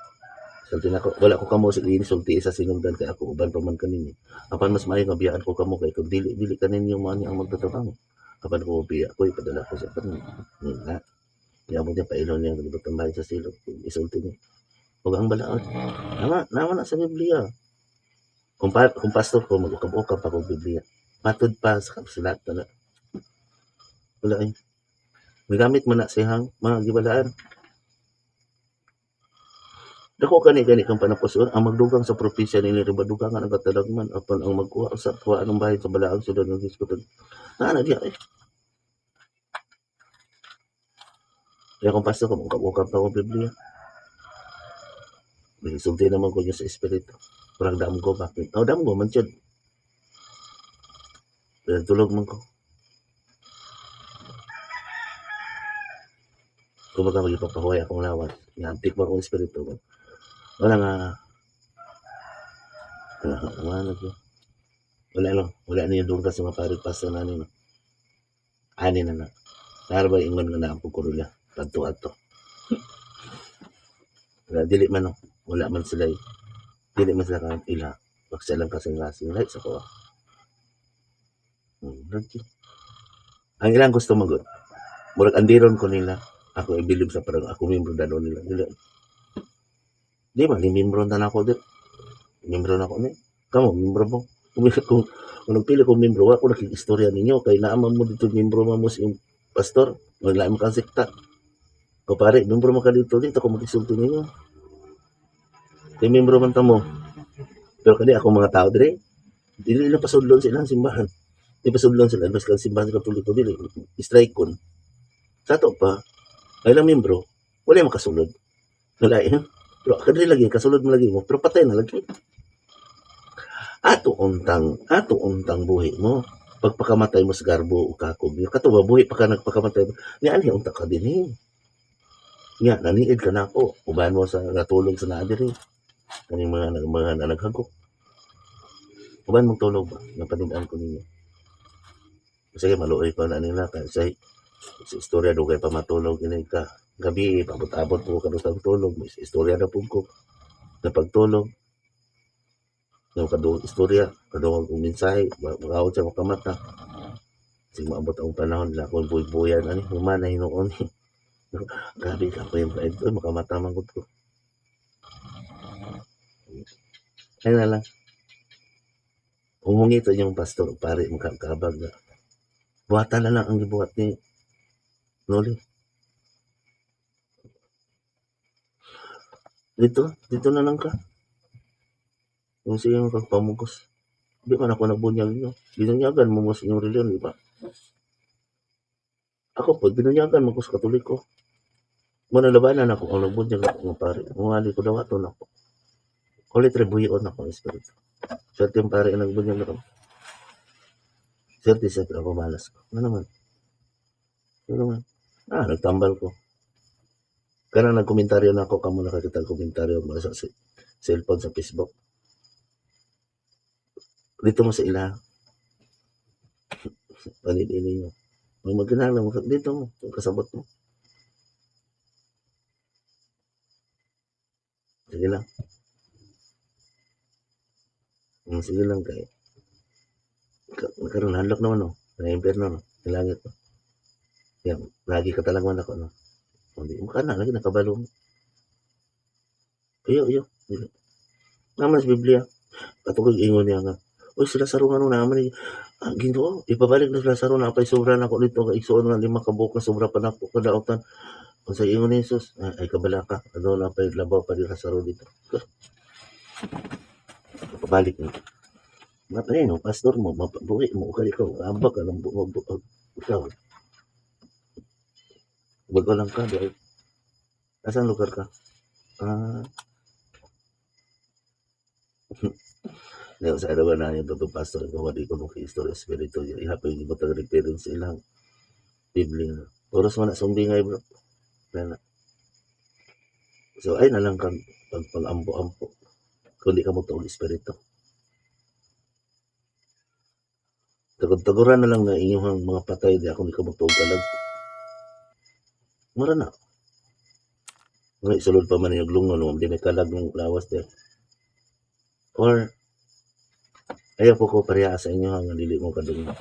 [SPEAKER 2] Sulti na ko, wala ko kamo sa sulti sa sinugdan kay ako uban pa man kaninyo. Apan mas maayo nga biyaan ko kamo kay kung dili dili kaninyo mo ani ang magtatrabaho. Apan ko biya ko ipadala ko sa kanyo. Nga. Niabot niya pailon niya kalibot bahay sa silog. Isulti niya. Huwag ang balaod. Nama, nama na sa Biblia. Kung, pa, kung pastor ko, mag-ukab-ukab pa kong Biblia. Matod pa sa kapsulat na. Wala eh. Magamit mo na siyang mga gibalaan. Dako kani gani kang panapuson ang magdugang sa propesya nini riba dugangan ang katalagman apan ang magkuha sa kuha ng bahay sa balaang sudad ng diskutan. Na na diya eh. Kaya kung pastor ko, magkabukab pa akong Biblia. Sulti naman ko niya sa espiritu. Parang damgo bakit? Oh, damgo man siya. Pero tulog man ko. Kumbaga magipapahuway akong lawas. Iantik ba akong espiritu. Wala nga. Wala wala wala. Wala no. Wala niyo doon kasi mga pari pastor na nino. Ani na na. Nara ba ingon nga na ang pagkurula. Padto ato. Wala dili man no. Wala man sila eh. Dili man sila kang ila. Wag silang kasing-kasing lahi sa kuha. Ang ilang gusto magod. Murag andiron ko nila. Ako ibilib sa parang ako membro dano nila. Dili. Di ba, ni membro na ako di. Membro na ako ni. Kamo, membro mo. Kung nagpili ko membro, ako nakikistorya ninyo. Kay naaman mo dito, membro mo sa iyong pastor. Maglaim kang sekta. O pare, membro mo ka dito, dito ako magisulti ninyo. Kay membro man ta mo. Pero kani ako mga tao dire, dili na pasudlon sa ilang simbahan. Di pasudlon sila, basta ang simbahan sa Katoliko, dili, strike kon. Sa ato pa, ay lang membro, wala makasulod. Wala eh. Pero kadiri lagi, kasulod mo lagi mo, pero patay na lagi. Ato untang buhi mo. Pagpakamatay mo sa garbo o kakog niyo, kato ba buhi pa ka nagpakamatay mo, ni anhi unta ka din eh. Nga, naniid ka na ako. Uban mo sa natulog sa naa diri. Kaning mga naghagok. Uban mong tulog ba? Napanidaan ko ninyo. Sige, maluoy pa na nila. Kasi sa istorya, dugay pa matulog. Ini ka. Gabi, paabot-abot po ka sa tulog. May istorya na po ko. Napagtulog. Yung kadungog istorya, kadungog kong mensahe, makawad siya makamata. Sige, maabot ang panahon nila akong buy-buyan. Ano, human na hinuon. Grabe ka po yung kain ko, makamata man ko. Ayun na lang. Humungi ito yung pastor, pare, makakabag na. Buhatan na lang ang gibuhat ni Noli. Dito, dito na lang ka. Kung sige mo kagpamugos. Di man ako nagbunyag niyo. Binunyagan mo mo sa inyong reliyon, di ba? Ako po, binunyagan mo ko sa Katoliko. Manalabanan ako ang nagbunyag ako ng pare. Mungali ko daw ato na ako. Ulit rebuyon ako ang espiritu. Swerte yung pare ang nagbunyag ako. Swerte siya pero ako malas ko. Ano naman? Ano naman? Ah, nagtambal ko. Kanang nagkomentaryo na ako, kamo nakakita ang komentaryo mo sa Cellphone sa Facebook. Dito mo sa ila. Panid ninyo. May magkinahanglan mo dito mo, kasabot mo. Sige lang. Sige lang kay karon hadlok naman, no. Na impyerno, no. Sa langit, no. Yan, lagi ka talaga man ako, no. Hindi mo kana lagi nakabalo mo. Iyo, iyo. Iyo. Naman sa Biblia. Katugag ingon niya nga, "Uy, sila sarungan no naman ni ah, Ginoo, ipabalik na sila sarong na sobra na ako dito kay igsuon nga lima ka buok na sobra pa nako kadautan." Unsa ingon ni Jesus? "Ah, ay kabalaka, ano na pay labaw pa di Lazaro dito." Pabalik na. Mga no, pastor mo, mabuhi mo, ka ikaw, ambak ka ng ikaw. Bago lang ka, di. Asan lugar ka? Ah. Ngayon, sa araw na yung totoong pastor, kung wala ko nung istorya espiritu, ihapon yung butang reference ilang Biblia. Oras man na sumbi nga, bro. Na. So, ay na lang kang pag pag-ampo-ampo. Kung di ka mo tuog espiritu. Tagod-taguran na lang na inyong mga patay, di ako di ka mo tuog kalag. Mura na. Nga, isulod pa man yung lungon, no, di may kalag ng lawas di. Or, ayaw po ko pareha sa inyo nga dili mo kadungog.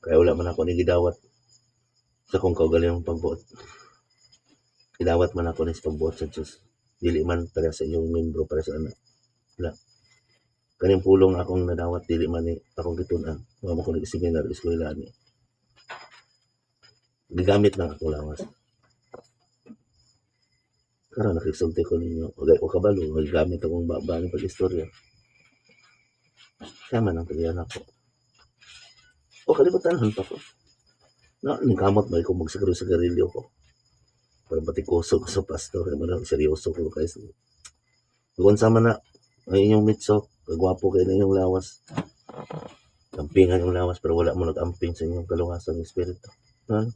[SPEAKER 2] Kaya wala man ako ni gidawat sa kong kaugalingong pagbuot. Gidawat man ako ni sa pagbuot sa Diyos. Dili man para sa inyong membro, para sa anak. Wala. Kaning pulong akong nadawat, dili man ni akong gitun-an. Wala mo ko nag-seminar, eskwela ni. Gigamit lang akong lawas. Karon nakisulti ko ninyo, wagay ko kabalo, gigamit akong baba ni pag-istorya. Siya man ang tagiyan ako. O kalibutan pa ko. Na, ningkamot ba ko magsiguro sa garilyo ko. Para batikoso ko sa pastor, kaya man seryoso ko guys. Kung sama na, ang inyong mitso, kagwapo kayo na inyong lawas. Ampingan yung lawas, pero wala mo nag-amping sa inyong kaluwasan ng espiritu. Ano?